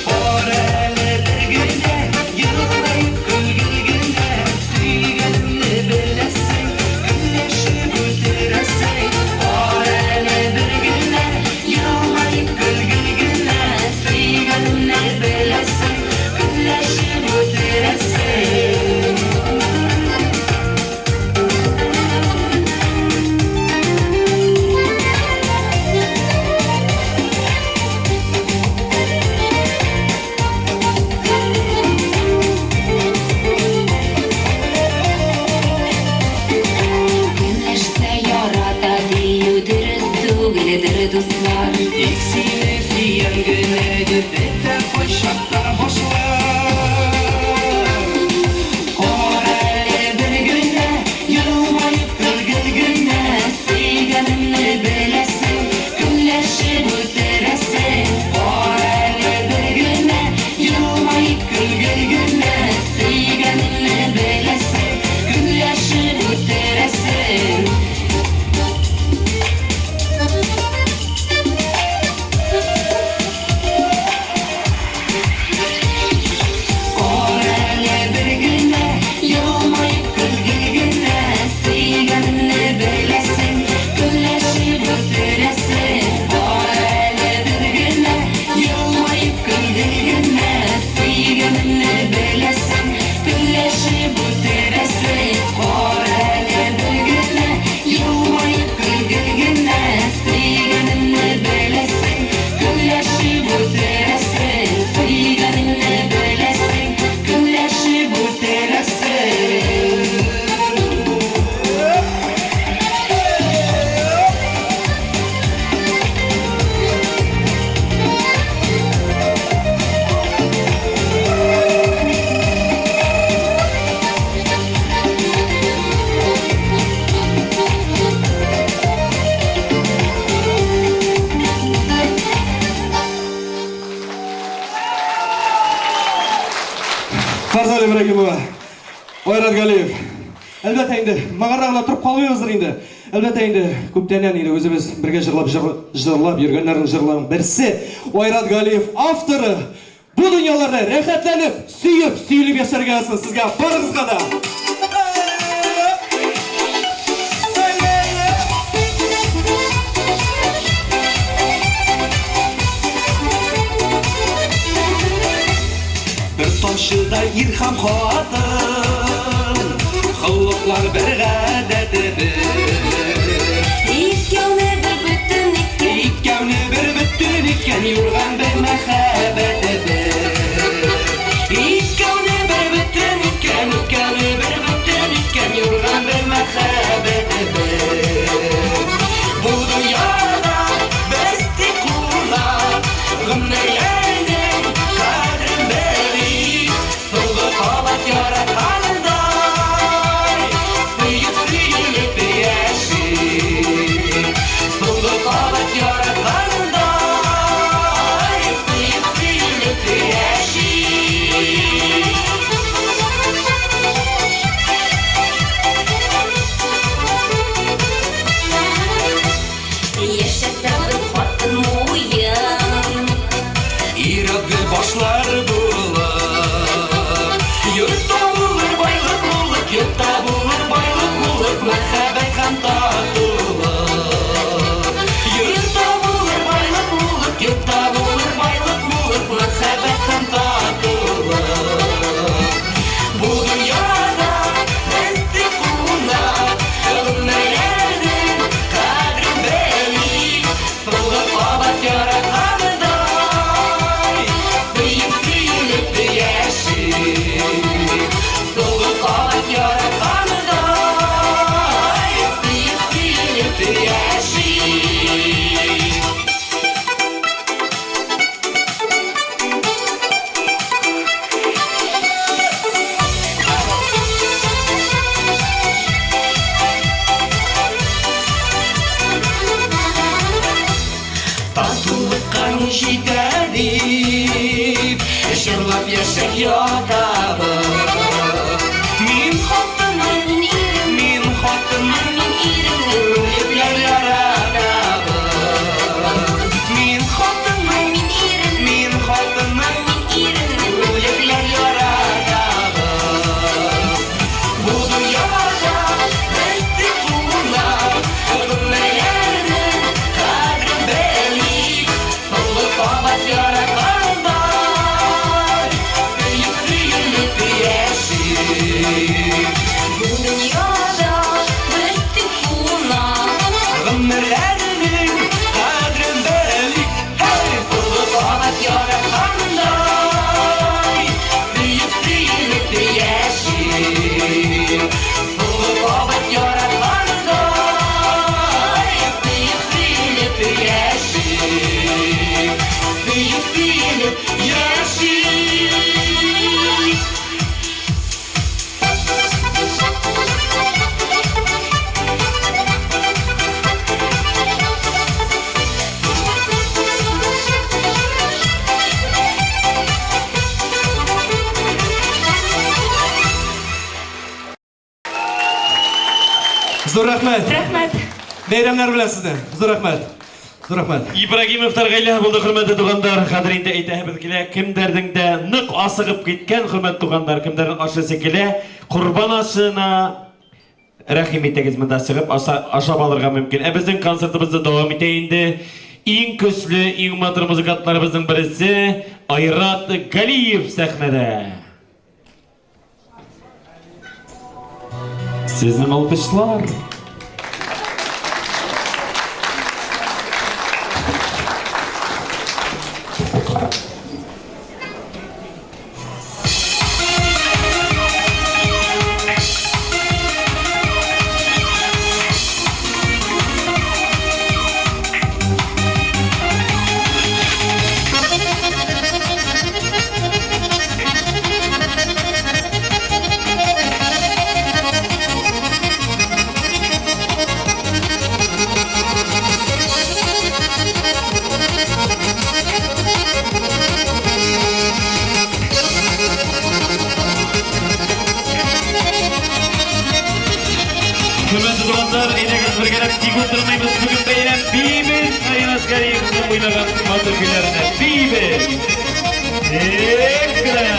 Кара әле бер генә, елмаеп көлгел генә, сөйгәнемне беләсең, көнләшеп үтерәсең. Кара әле бер генә, елмаеп көлгел генә, сөйгәнемне беләсең, көнләшеп үтерәсең. Көнләшсә ярата дию дөрес түгелдер, дуслар. Тик сине сөям генә дип бетә кайчакта башлар. Кара әле бер генә, елмаеп көлгел генә, Сөйгәнемне беләсең, көнләшеп үтерәсең. Кара әле бер генә, елмаеп көлгел генә, Сөйгәнемне беләсең, көнләшеп үтерәсең. Кара әле бер генә, елмаеп көлгел генә, Сөйгәнемне беләсең, көнләшеп үтерәсең. Кара әле бер генә, елмаеп көлгел генә, Сөйгәнемне беләсең, көнләшеп үтерәсең. Кара әле бер генә, елмаеп көлгел генә, Сөйгәнемне беләсең, көнләшеп үтерәсең. Сөйгәнемне беләсең, көнләшеп үтерәсең. Фарзаль Ибрагимова, Айрат Галиев. Әлбәттә инде, маңарда гына торып калмыйбыздыр инде. Әлбәттә инде, күптәннән инде үзебез бергә җырлап җырлап йөргәннәрнең җырларының берсе Айрат Галиев авторы. Бу дөньяларда рәхәтләнеп, сөеп, сөелеп яшәргә язсын сезгә барыгызга да. Бер тамчыда ир һәм хатын, холыклар бер, гадәте бер. Икәүне бер бөтен иткән, Икәүне бер бөтен иткән юрган бер мәхәббәте бер. Икәүне бер бөтен иткән, икәүне бер бөтен иткән юрган бер мәхәббәте бер. Бу дөньяда без тик кунак, гомерләрнең кадерен белик. Соңгы кабат яратканындай, сөеп сөелеп яшик. Соңгы кабат яратканындай, сөеп сөелеп Йортта булыр байлык, муллык, йортта булыр байлык, муллык, мәхәббәт һәм татулык. Йортта булыр байлык, муллык, йортта булыр байлык, муллык, мәхәббәт һәм татулык. Бу дөньяда без тик кунак, гомерләрнең кадерен белик. Соңгы кабат яраткандай, сөеп сөелеп яшик. Соңгы кабат яраткандай, сөеп сөелеп яшик. Татулыкка ни җитә дип, җырлап яшәп ятабыз. Мин хатыным, Мин ирем, мин хатыным, мин иремне, үлеп яратабыз. Мин хатыным, мин иремне, мин хатыным, мин иремне. үлеп яратабыз. Бу дөньяда без тик кунак, гомерләрнең кадерен белик. Соңгы кабат яраткандай, сөеп сөелеп яшик. Бу дөньяда без тик кунак. Гомерләрнең кадерен белик. Һәй, соңгы кабат яраткандай, сөеп сөелеп яшик. Соңгы кабат яраткандай, сөеп сөелеп яшик. Сөеп сөелеп яшик. Зур рәхмәт. Рәхмәт. Бәйрәмнәр белән сезне. Зур рәхмәт. Зур рәхмәт. Ибрагимовлар гаиләһе булды, хөрмәтле туганнар. Хәзер инде әйтәбез килә, кемдәрнең дә нык асыгып киткән, хөрмәтле туганнар, кемдәрнең ашысы килә, корбан ашына рәхим итегез, монда чыгып ашап алырга мөмкин. Ә безнең концертыбызны дәвам итә инде иң көчле, иң матур музыкантларыбызның берсе Айрат Галиев сәхнәдә. Сезнең алкышлар. Хөрмәтле туганнар, әйдәгез бергәләп тик утырмыйбыз. Бүген бәйрәм биибез. Айрат Галиевның уйнаган матур көйләренә биибез. Экра!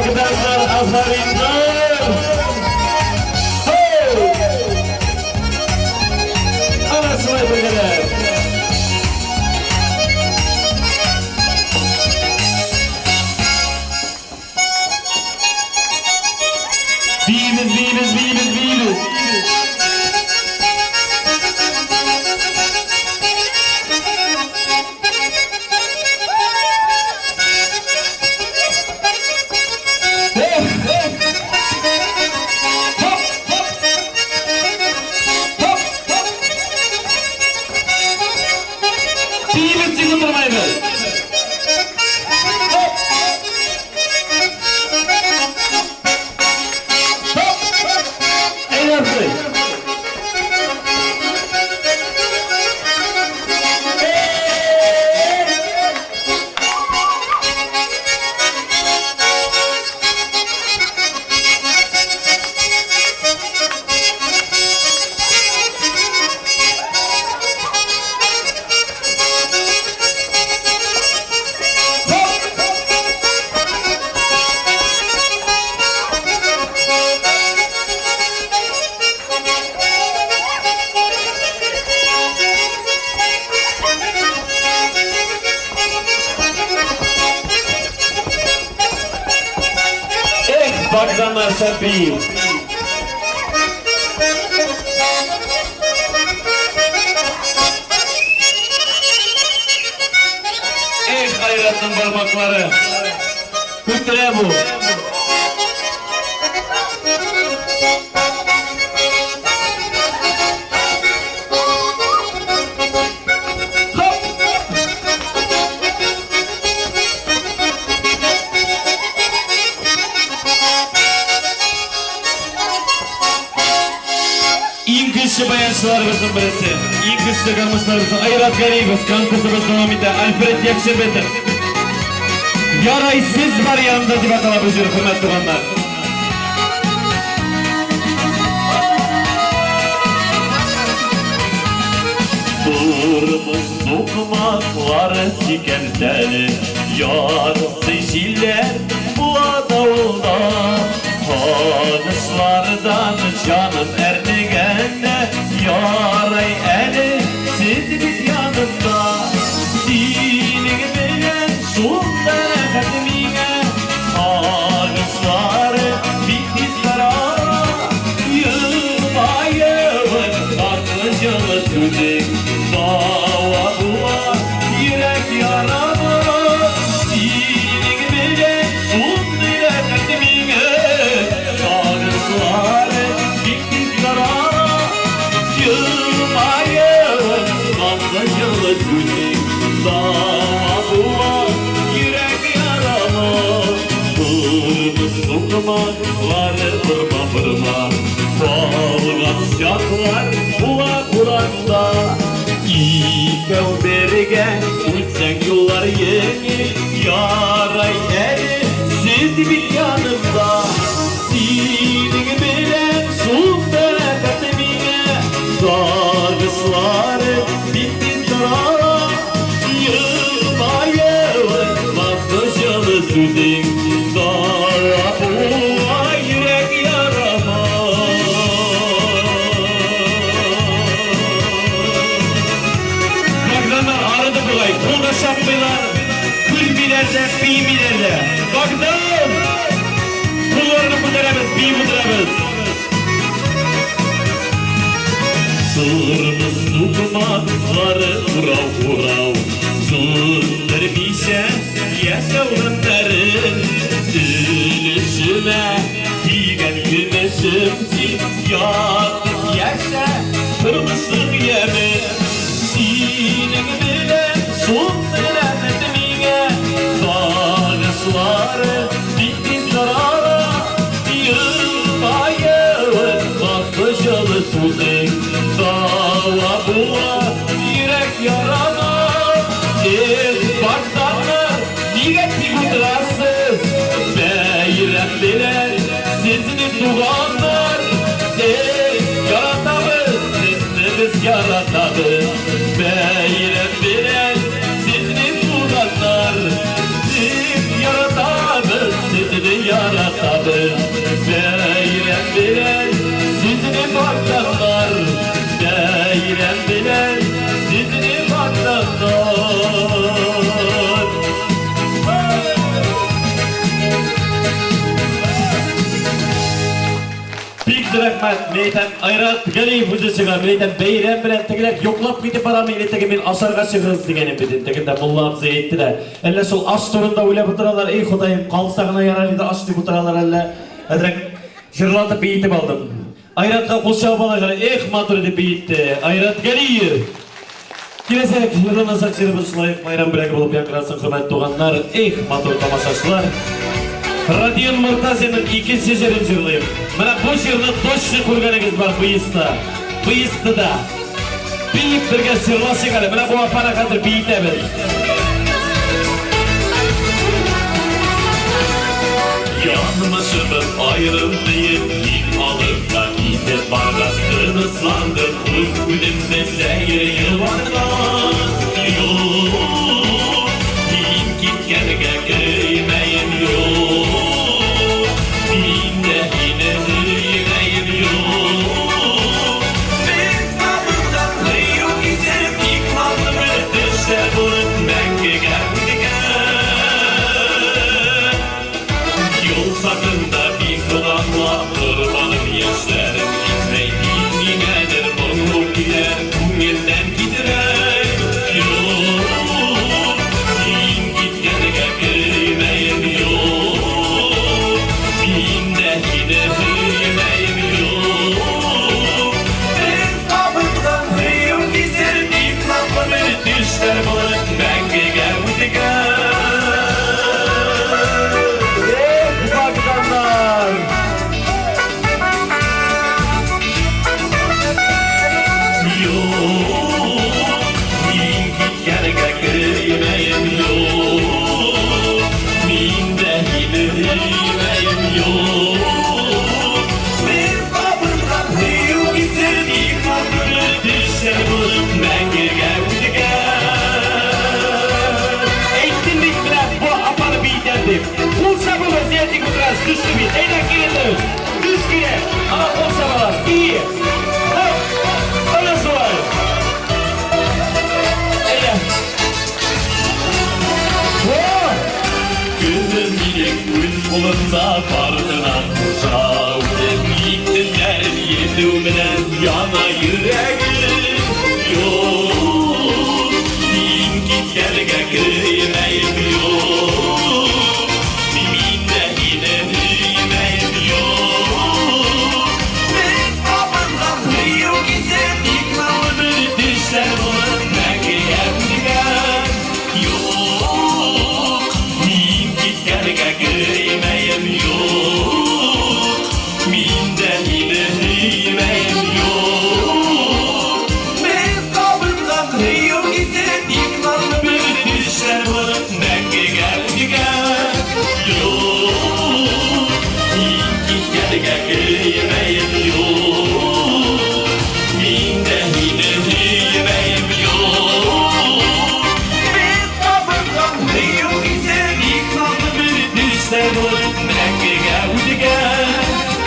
Богданнар, афариннар! Hey! Ана шулай бергәләп. Биибез, биибез, биибез, биибез. Эх, эх. Хоп, хоп. Хоп, хоп. Биибез, тик утырмыйбыз. Хоп. Хоп. Әйдә, Эх, Богданнар, шәп бии. Эх, Айратның бармаклары. Үтерә бу. Хоп! Иң көчле баянчыларыбызның берсе, иң көчле гармунчыларыбызның Айрат Галиев, концертыбыз дәвам итә. Альфред Якшеметов. Ярай сез бар янымда дип атала бу җыр, хөрмәтле туганнар. Тормыш сукмаклары сикәлтәле, Ярсы җилләр була давылда. Сагышлардан җаным әрнегәндә, Ярай әле сез бит янымда. Синең белән шунда рәхәт миңа, Сагышлары бик тиз тарала. Елмаюың, назлы җылы сүзең, Дава була йөрәк ярама. Синең белән шундый рәхәт миңа, Сагышлары бик тиз тарала. Елмаюың, назлы җылы сүзең, Дава була йөрәк ярама. Тормыш сукмаклары борма-борма, Калган чаклар була буранда. Икәү бергә үтсәң юллар җиңел, Ярай әле сез бит янымда. Синең белән шунда рәхәт миңа, Сагышлары бик тиз тарала. Елмаюың, назлы җылы сүзең, Дава була йөрәк ярама. Богданнар арыды бугай, кул да чапмыйлар, көлмиләр дә, биемиләр дә. Богдан! Кулларны күтәрәбез, биеп утырабыз. Тормыш сукмаклары урау-урау, Сүндермичә яшәү гамьнәрен. Өлешемә тигән көмешем син, Ятып яшә тормышның яме. Синең белән шундый рәхәт миңа, Сагышлары бик тиз тарала. Елмаюың, назлы җылы сүзең, Дава була йөрәк ярама. Эх, Богданнар, нигә тик утырасыз? Бәйрәм белән сезне, туганнар. Эх, рәхмәт. Мин әйтәм, Айрат Галиев үзе чыга. Мин әйтәм, бәйрәм белән тегеләр йоклап китеп барамы или теге мин ашарга чыгыгыз дигәнем бит. Тегендә мулла абзый әйтте дә. Әллә шул аш турында уйлап утыралар, эй Ходаем, калса гына ярар иде аш дип утыралар әллә. Әзрәк җырлатып биетеп алдым. Айратка кул чабып алыйк әле. Эх, матур итеп биетте. Айрат Галиев. Киләчәк җырланасак җырыбыз шулай ук байрам бүләге булып яңгырасын, хөрмәтле туганнар. Эх, матур тамашачылар. Родион Муртазинның икенче җырын җырлыйм. Менә бу җырны точно күргәнегез бар Быеста. Быестыда. Биеп бергә җырлашыйк әле. Менә бу апаны хәзер биетәбез. Язмышыбыз аерым диеп, мин алып та китеп баргач, тынычландым, үз-үземне сәер юаткан. Юк, мин киткәнгә көймәем, юк, мин дә һине сөймәем, юк. Без табылган сөю кисеп, икланып төшә булып мәңгегә үткән. Юл сагында бик озаклап тормадым, яшьләрем китмәй, тик нигәдер моңлы көйләр күңелдән китерә. Юк, син киткәнгә көймәем, юк, мин дә һине сөймәем, юк. Без табылган сөю кисер, бик назлы бер төшләр булып мәңгегә үткән. Эх, вокзаллар! Юк, мин киткәнгә көймәем, юк, мин дә һине сөймәем, юк. Без табылган сөю кисер, бик назлы бер төшләр булып мәңгегә үткән. Әйттем бит менә бу апаны биетәм дип. Кул чабыгыз, зиятик утырасыз, көчле бит. Әйдә килегез. Көч кирәк. Ана кул чабалар. И. Хоп. Ана шулай. Әйдә. О! Көнем минем үз кулымда бардына хуҗа үзем, ник төннәрен йөзү белән яна йөрәгем. Юк, мин киткәнгә көймәем, юк, мин дә һине сөймәем, юк. Без табынган сөю кисеп, бик назлы бер төшләр булып мәңгегә үткән. Юк, мин киткәнгә көймәем, юк, мин дә һине сөймәем, юк. Без табынган сөю кисеп, бик назлы бер төшләр булып мәңгегә үткән. Юк, мин киткәнгә көймәем, юк, мин дә һине сөймәем, юк. Без табынган сөю кисеп, бик назлы бер төшләр булып мәңгегә үткән.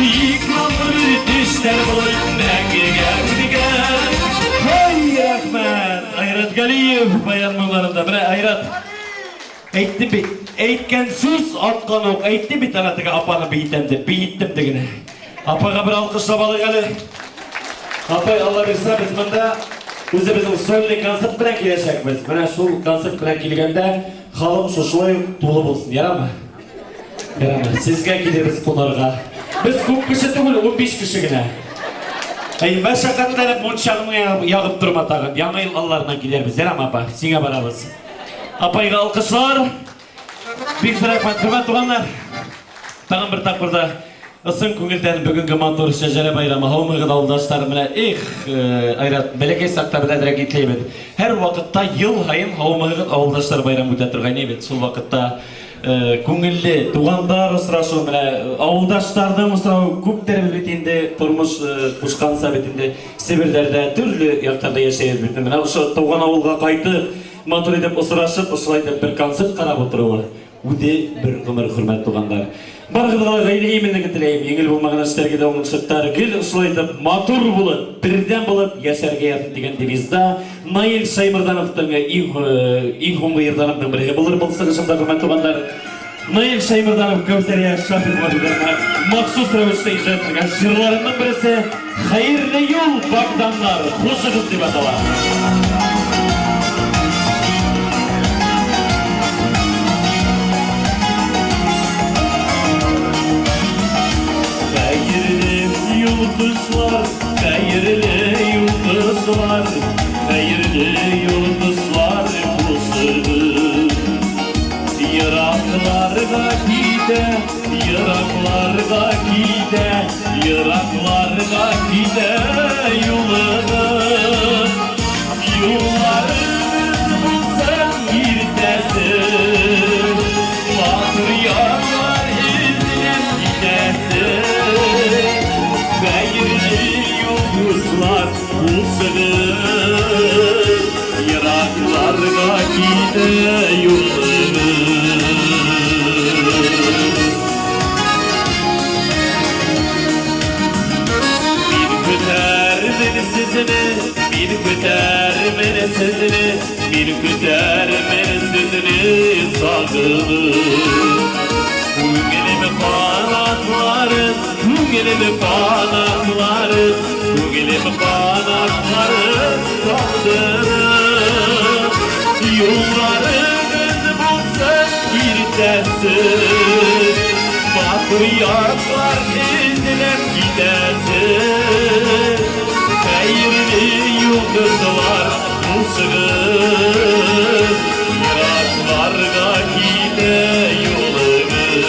Бик назлы бер төшләр булып мәңгегә үткән. Һай, рәхмәт! Айрат Галиев баян моңнарында. Менә Айрат әйтте бит, әйткән сүз аткан ук, әйтте бит ана теге апаны биетәм дип, биеттем дигене. Апага бер алкышлап алыйк әле. Апай, Алла бирсә, без монда үзебезнең сольный концерт белән киләчәкбез. Менә шул концерт белән килгәндә халык шушылай ук тулы булсын, ярамы? Ярамы? Сезгә килербез кунарга. Без күп кеше түгел, 15 кеше генә. Әй, мәшәкатьләнеп мунчаңны ягып торма тагын. Яңа ел алларына килербез, ярамы, апа? Сиңа барабыз. Апайга алкышлар. Бик зур рәхмәт, хөрмәтле туганнар. Тагын бер тапкыр да ысын күңелдән бүгенге матур шәҗәрә байрамы һаумыгыз, авылдашлар. Менә эх, Айрат, бәләкәй чакта без әзрәк итләйбез. Һәр вакытта ел һаен һаумыгыз авылдашлар байрамы үтә торган бит. Шул вакытта күңелле туганнар очрашу, менә авылдашларның очравы күптер бит инде, тормыш кушканса бит инде Себерләрдә төрле якларда яшәйбез бит. Менә ошо туган авылга кайтып, матур итеп очрашып, ошолай итеп бер концерт карап утыруы үзе бер гомер, хөрмәтле туганнар. Барыгызга да гаилә иминлеге теләйм, җиңел булмаган эшләргә дә уңышлыклар, гел ошолай итеп матур булып, бердәм булып яшәргә язсын дигән девизда Наил Шаймырдановның иң иң һуңгы йырларының бере булыр бу чыгышымда, хөрмәтле туганнар. Наил Шәймәрданов, Кәүсәрия Шафикова туганнар махсус рәвештә иҗат ителгән җырларының берсе Хәерле юл, Богданнар, хушыгыз дип атала. Хәерле юл, кошлар, хәерле юл, кошлар, хәерле юл, кошлар, хушыгыз. Еракларга китә, еракларга китә, еракларга китә юлыгыз. Юлларыгыз булсын иртәсе, матур ярлар эзләп китәсе. Хәерле юл, дуслар, хушыгыз. Еракларга китә юлыгыз. Мин көтәрмен сезне, мин көтәрмен сезне, мин көтәрмен сезне сагынып. Күңелем канатларын, күңелем канатларын, күңелем канатларын калдырып. Юлларыгыз булсын иртәсе, матур ярлар эзләп китәсе. Хәерле юл, дуслар, хушыгыз. Еракларга китә юлыгыз.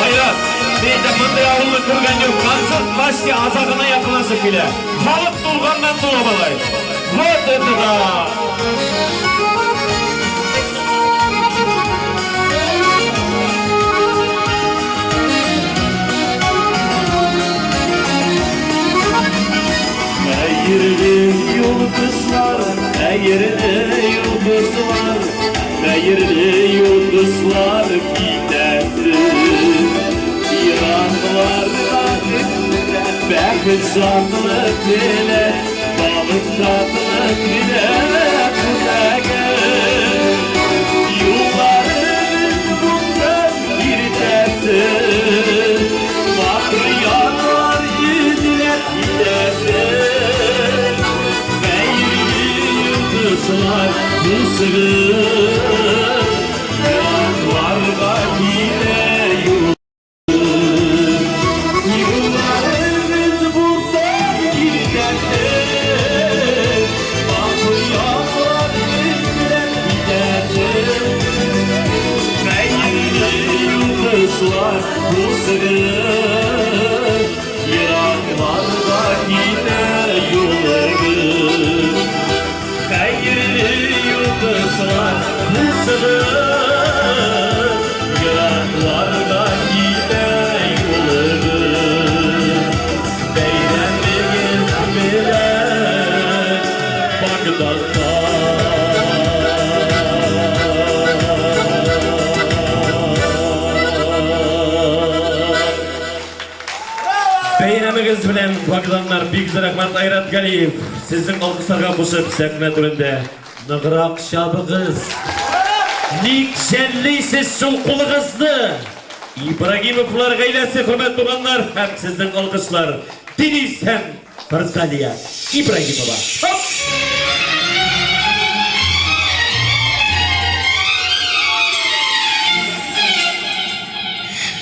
Айрат, мин дә мондый авылны күргән юк. Концерт почти азагына якынлашып килә. Халык тулганнан тула болай. Вот это да! Хәерле юл, дуслар, хәерле юл, дуслар, хәерле юл, дуслар, китәсе. Еракларга бәхет, шатлык теләп, балык шатлык теләп күтәгез. Юлларыгыз булсын иртәсе, матур ярлар эзләп китәсе. Хәерле юл, дуслар, хушыгыз. Еракларга китә юл. Юлларыгыз булсын иртәсе, матур ярлар эзләп китәсе. Хәерле юл, дуслар, хушыгыз. Еракларга китә юлыгыз. Хәерле юл, дуслар, хушыгыз. Еракларга китә юлыгыз. Бәйрәмегез белән, Богданнар! Бәйрәмегез белән, Богданнар! Бик зур рәхмәт, Айрат Галиев. Сезнең алкышларга кушып, сәхнә түрендә ныграк чабыгыз. Ник жәллисез шул кулыгызны? Ибрагимовлар гаиләсе, хөрмәтле туганнар, һәм сезнең алкышлар Денис һәм Розалия Ибрагимова. Хоп!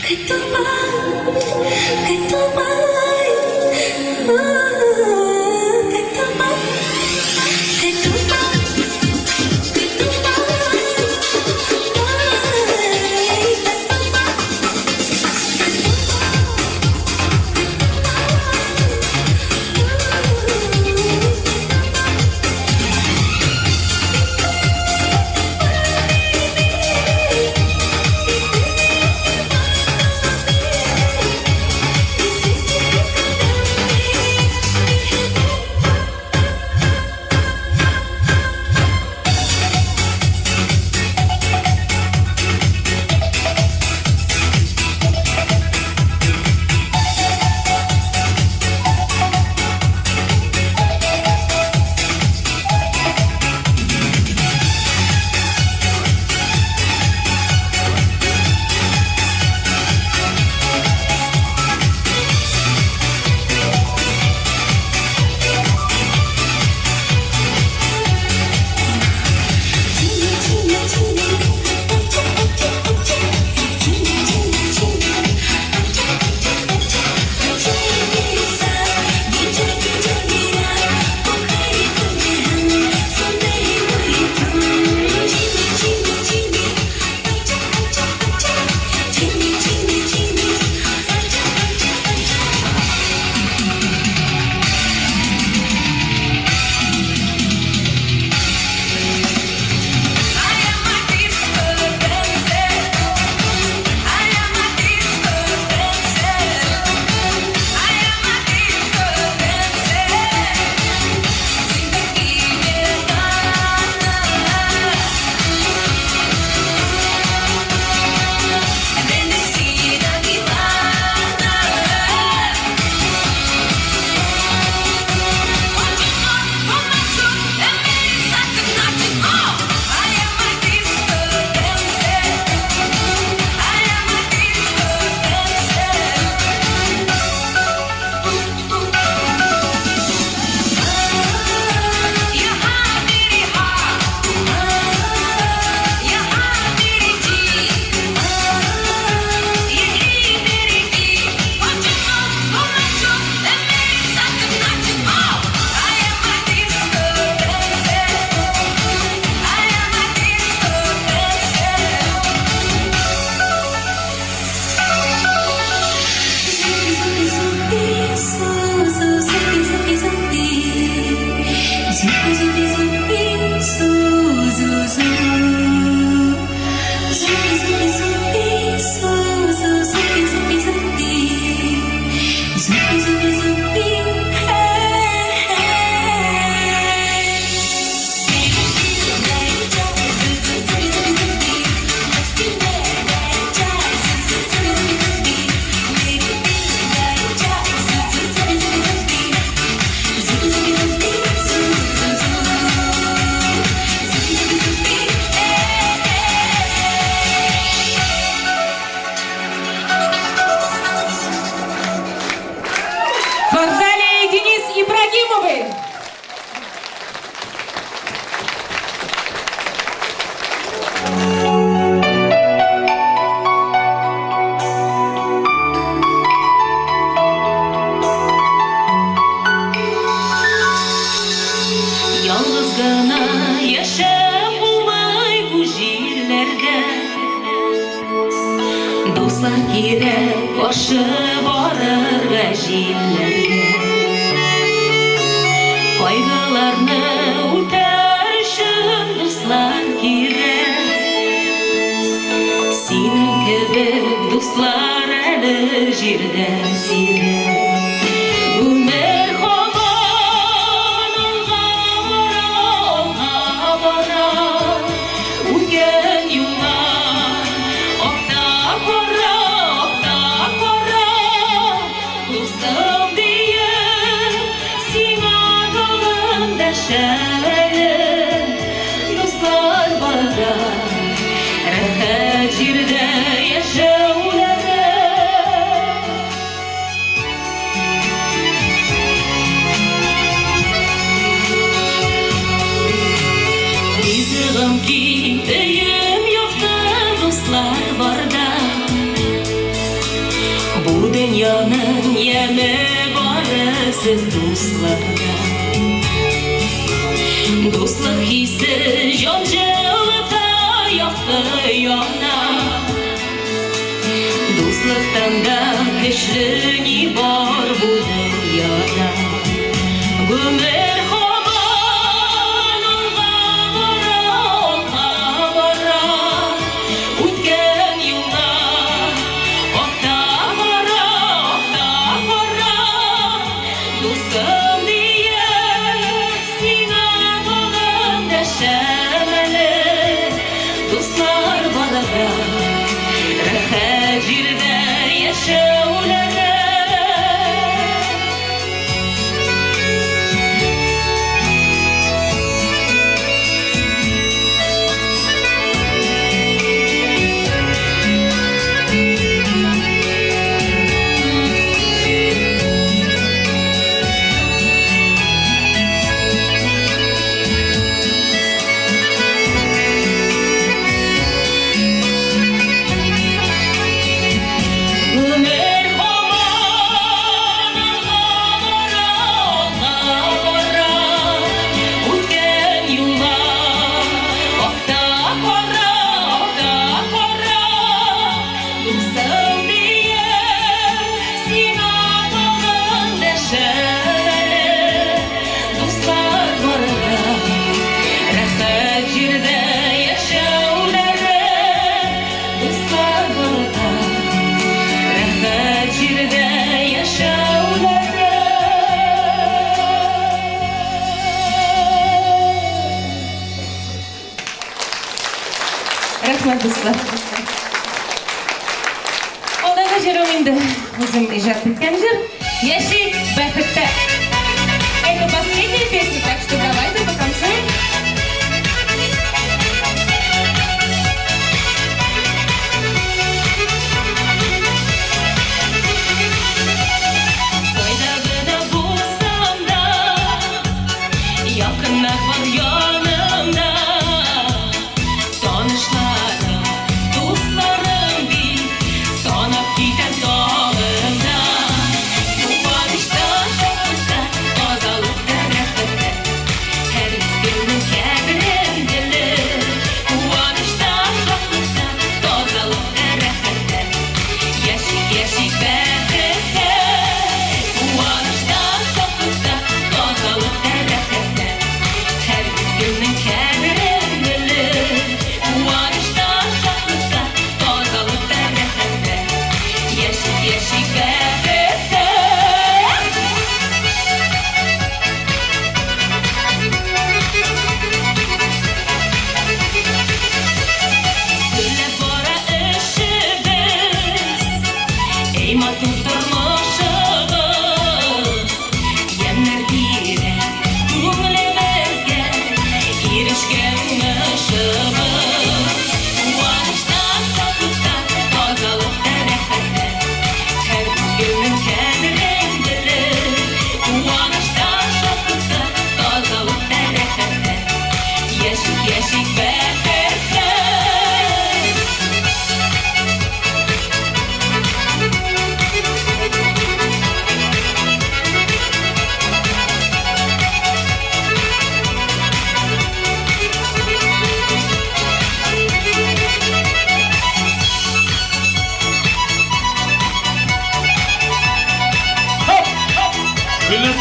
Goodbye, goodbye, goodbye, goodbye, goodbye. Дуслар кирәк каршы барырга җилләргә. Кайгыларны үтәр өчен дуслар кирәк. Синең кебек дуслар әле җирдә сирәк. Гомер һаман алга бара, алга бара. Үткән юллар акта кара, акта кара. Дустым диеп, сиңа тагын дәшәм әле. Дуслар барда, рәхәт җирдә яшәүләре. Ризыгым киң, өем якты, дуслар барда. Бу дөньяның яме бары сез дусларда. Дуслык хисе җан җылыта, якты яна. Дуслыктан да көчле ни бар бу дөньяда? Гомер һаман алга бара, алга бара. Үткән юллар акта кара, акта кара. Дустым диеп, сиңа тагын дәшәм әле. Дуслар барда, рәхәт җирдә яшәүләре. Гомер һаман алга бара, алга бара. Үткән юллар акта кара, акта кара. Дустым диеп, сиңа тагын дәшәм әле. Дуслар барда, рәхәт җирдә яшәүләре. Дуслар барда, рәхәт җирдә яшәүләре. Рәхмәт, дуслар. Алдагы җырым инде үзем иҗат иткән җыр. Яшик бәхеттә. Это последняя песня, так что давайте потанцуем. Кайда гына булсам да, якыннар бар янымда. Танышларым, дусларым дип, санап китәм тагын да. Туган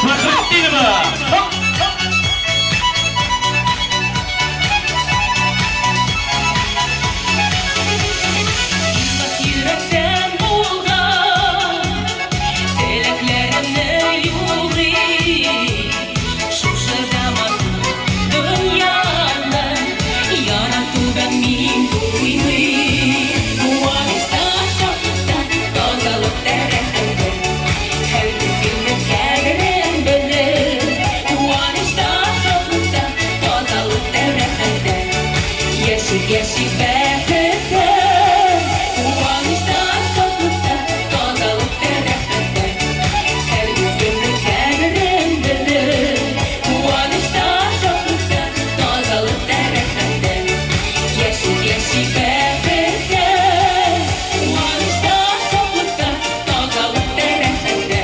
Фәхретдинова! Хоп! Ихлас йөрәктән булган теләкләремне юлыйм. Шушы да матур дөньяны яратудан мин туймыйм. Куанычта, шатлыкта, тазалыкта, рәхәттә һәр мизгелнең кадерен белеп. Куанычта, шатлыкта, тазалыкта, рәхәттә яшик, яшик бәхеттә. Куанычта, шатлыкта, тазалыкта, рәхәттә һәр мизгелнең кадерен белеп. Куанычта, шатлыкта, тазалыкта, рәхәттә яшик, яшик бәхеттә. Куанычта, шатлыкта, тазалыкта, рәхәттә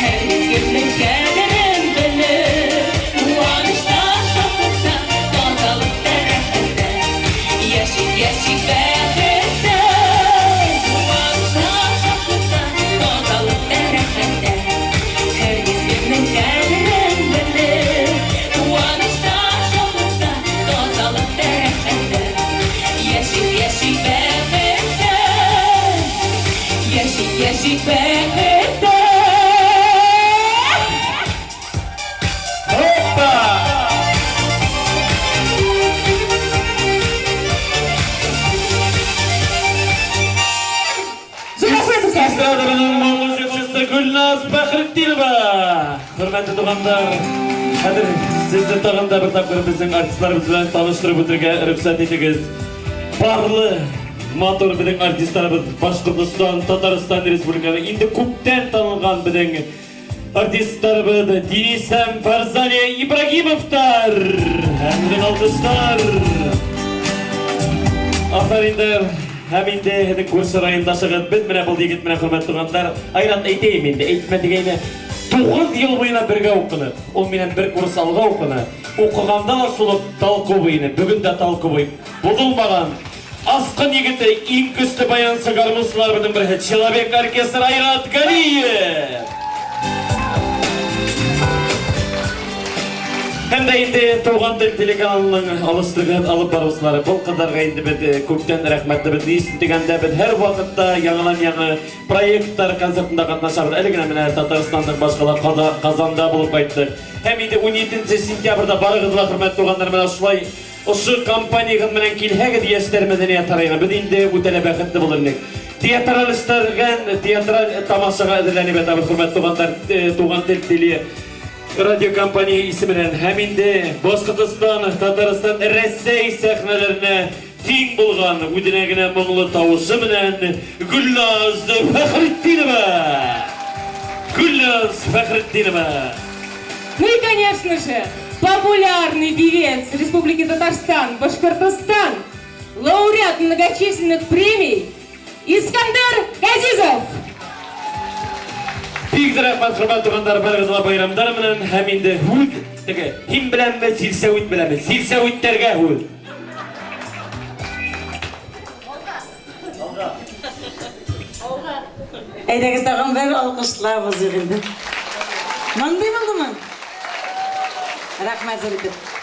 һәр мизгелнең кадерен белеп. Куанычта, шатлыкта, тазалыкта, рәхәттә яшик, яшик бәхеттә. Куанычта, шатлыкта, тазалыкта, рәхәттә һәр мизгелнең кадерен белеп. Куанычта, шатлыкта, тазалыкта, рәхәттә яшик, яшик бәхеттә. Яшик, яшик бәхеттә. Hoppa! Зур рәхмәт, дуслар! Эстраданың моңлы җырчысы Гөлназ Фәхретдинова! Хөрмәтле туганнар, хәзер сезне тагын да бер тапкыр безнең артистларыбыз белән таныштырып үтәргә рөхсәт итегез. Парлы матур безнең артистларыбыз Башкортостан, Татарстан Республикасы инде күптән танылган безнең артистларыбыз Денис һәм Фарзалия Ибрагимовтар! Һәм безнең алкышлар! Афәриннәр! Һәм инде һеҙҙең күрше райондашығыҙ беҙ менә был егет менән, хөрмәтле туғандар. Айрат, әйтәйем инде, әйтмә тигәйне. 9 йыл буйына бергә уҡыныҡ. Ул минән бер курс алға уҡыны. Уҡығанда ла шул уҡ толковый ине, бөгөн дә толковый. Боҙолмаған. Асҡын егете, иң көслө баянсы, гармунсылар беҙҙең береһе, человек оркестр Айрат Галиев. Һәм дә инде Туған тел телеканалының алыштырған алып барыусылары был ҡыҙҙарға инде беҙ күптән рәхмәтлебеҙ. Ни өсөн тигәндә, беҙ һәр ваҡытта яңынан яңы проекттар концертында ҡатнашабыҙ. Әле генә менә Татарстандың башҡала Ҡазанда булып ҡайттыҡ. Һәм инде 17 сентябрҙә барығыҙ ла, хөрмәтле туғандар, менә шулай ошо компанияғыҙ менән килһәгеҙ Йәштәр мәҙәниәт һарайына, беҙ инде үтә лә бәхетле булыр инек. Театралыштырған театраль тамашаға әҙерләнеп ятабыҙ, хөрмәтле туғандар, Туған тел теле радиокомпания исеменән һәм инде Башҡортостан, Татарстан, Рәсәй сәхнәләренә тиң булған үҙенә генә моңло тауышы менән Гөлназ Фәхретдинова. Гөлназ Фәхретдинова. Ну и, конечно же, популярный певец Республики Татарстан, Башкортостан, лауреат многочисленных премий Искандер Газизов. Бик рәхмәт, хөрмәтле туғандар, барығыҙға байрамдар менән һәм инде һүҙ теге һин беләнме, силсәүит беләнме? Силсәүиттәргә һүҙ. Алға. Әйҙәгеҙ тағын бер алҡышлап инде. Мондый булдымы? Рәхмәт ҙур итеп.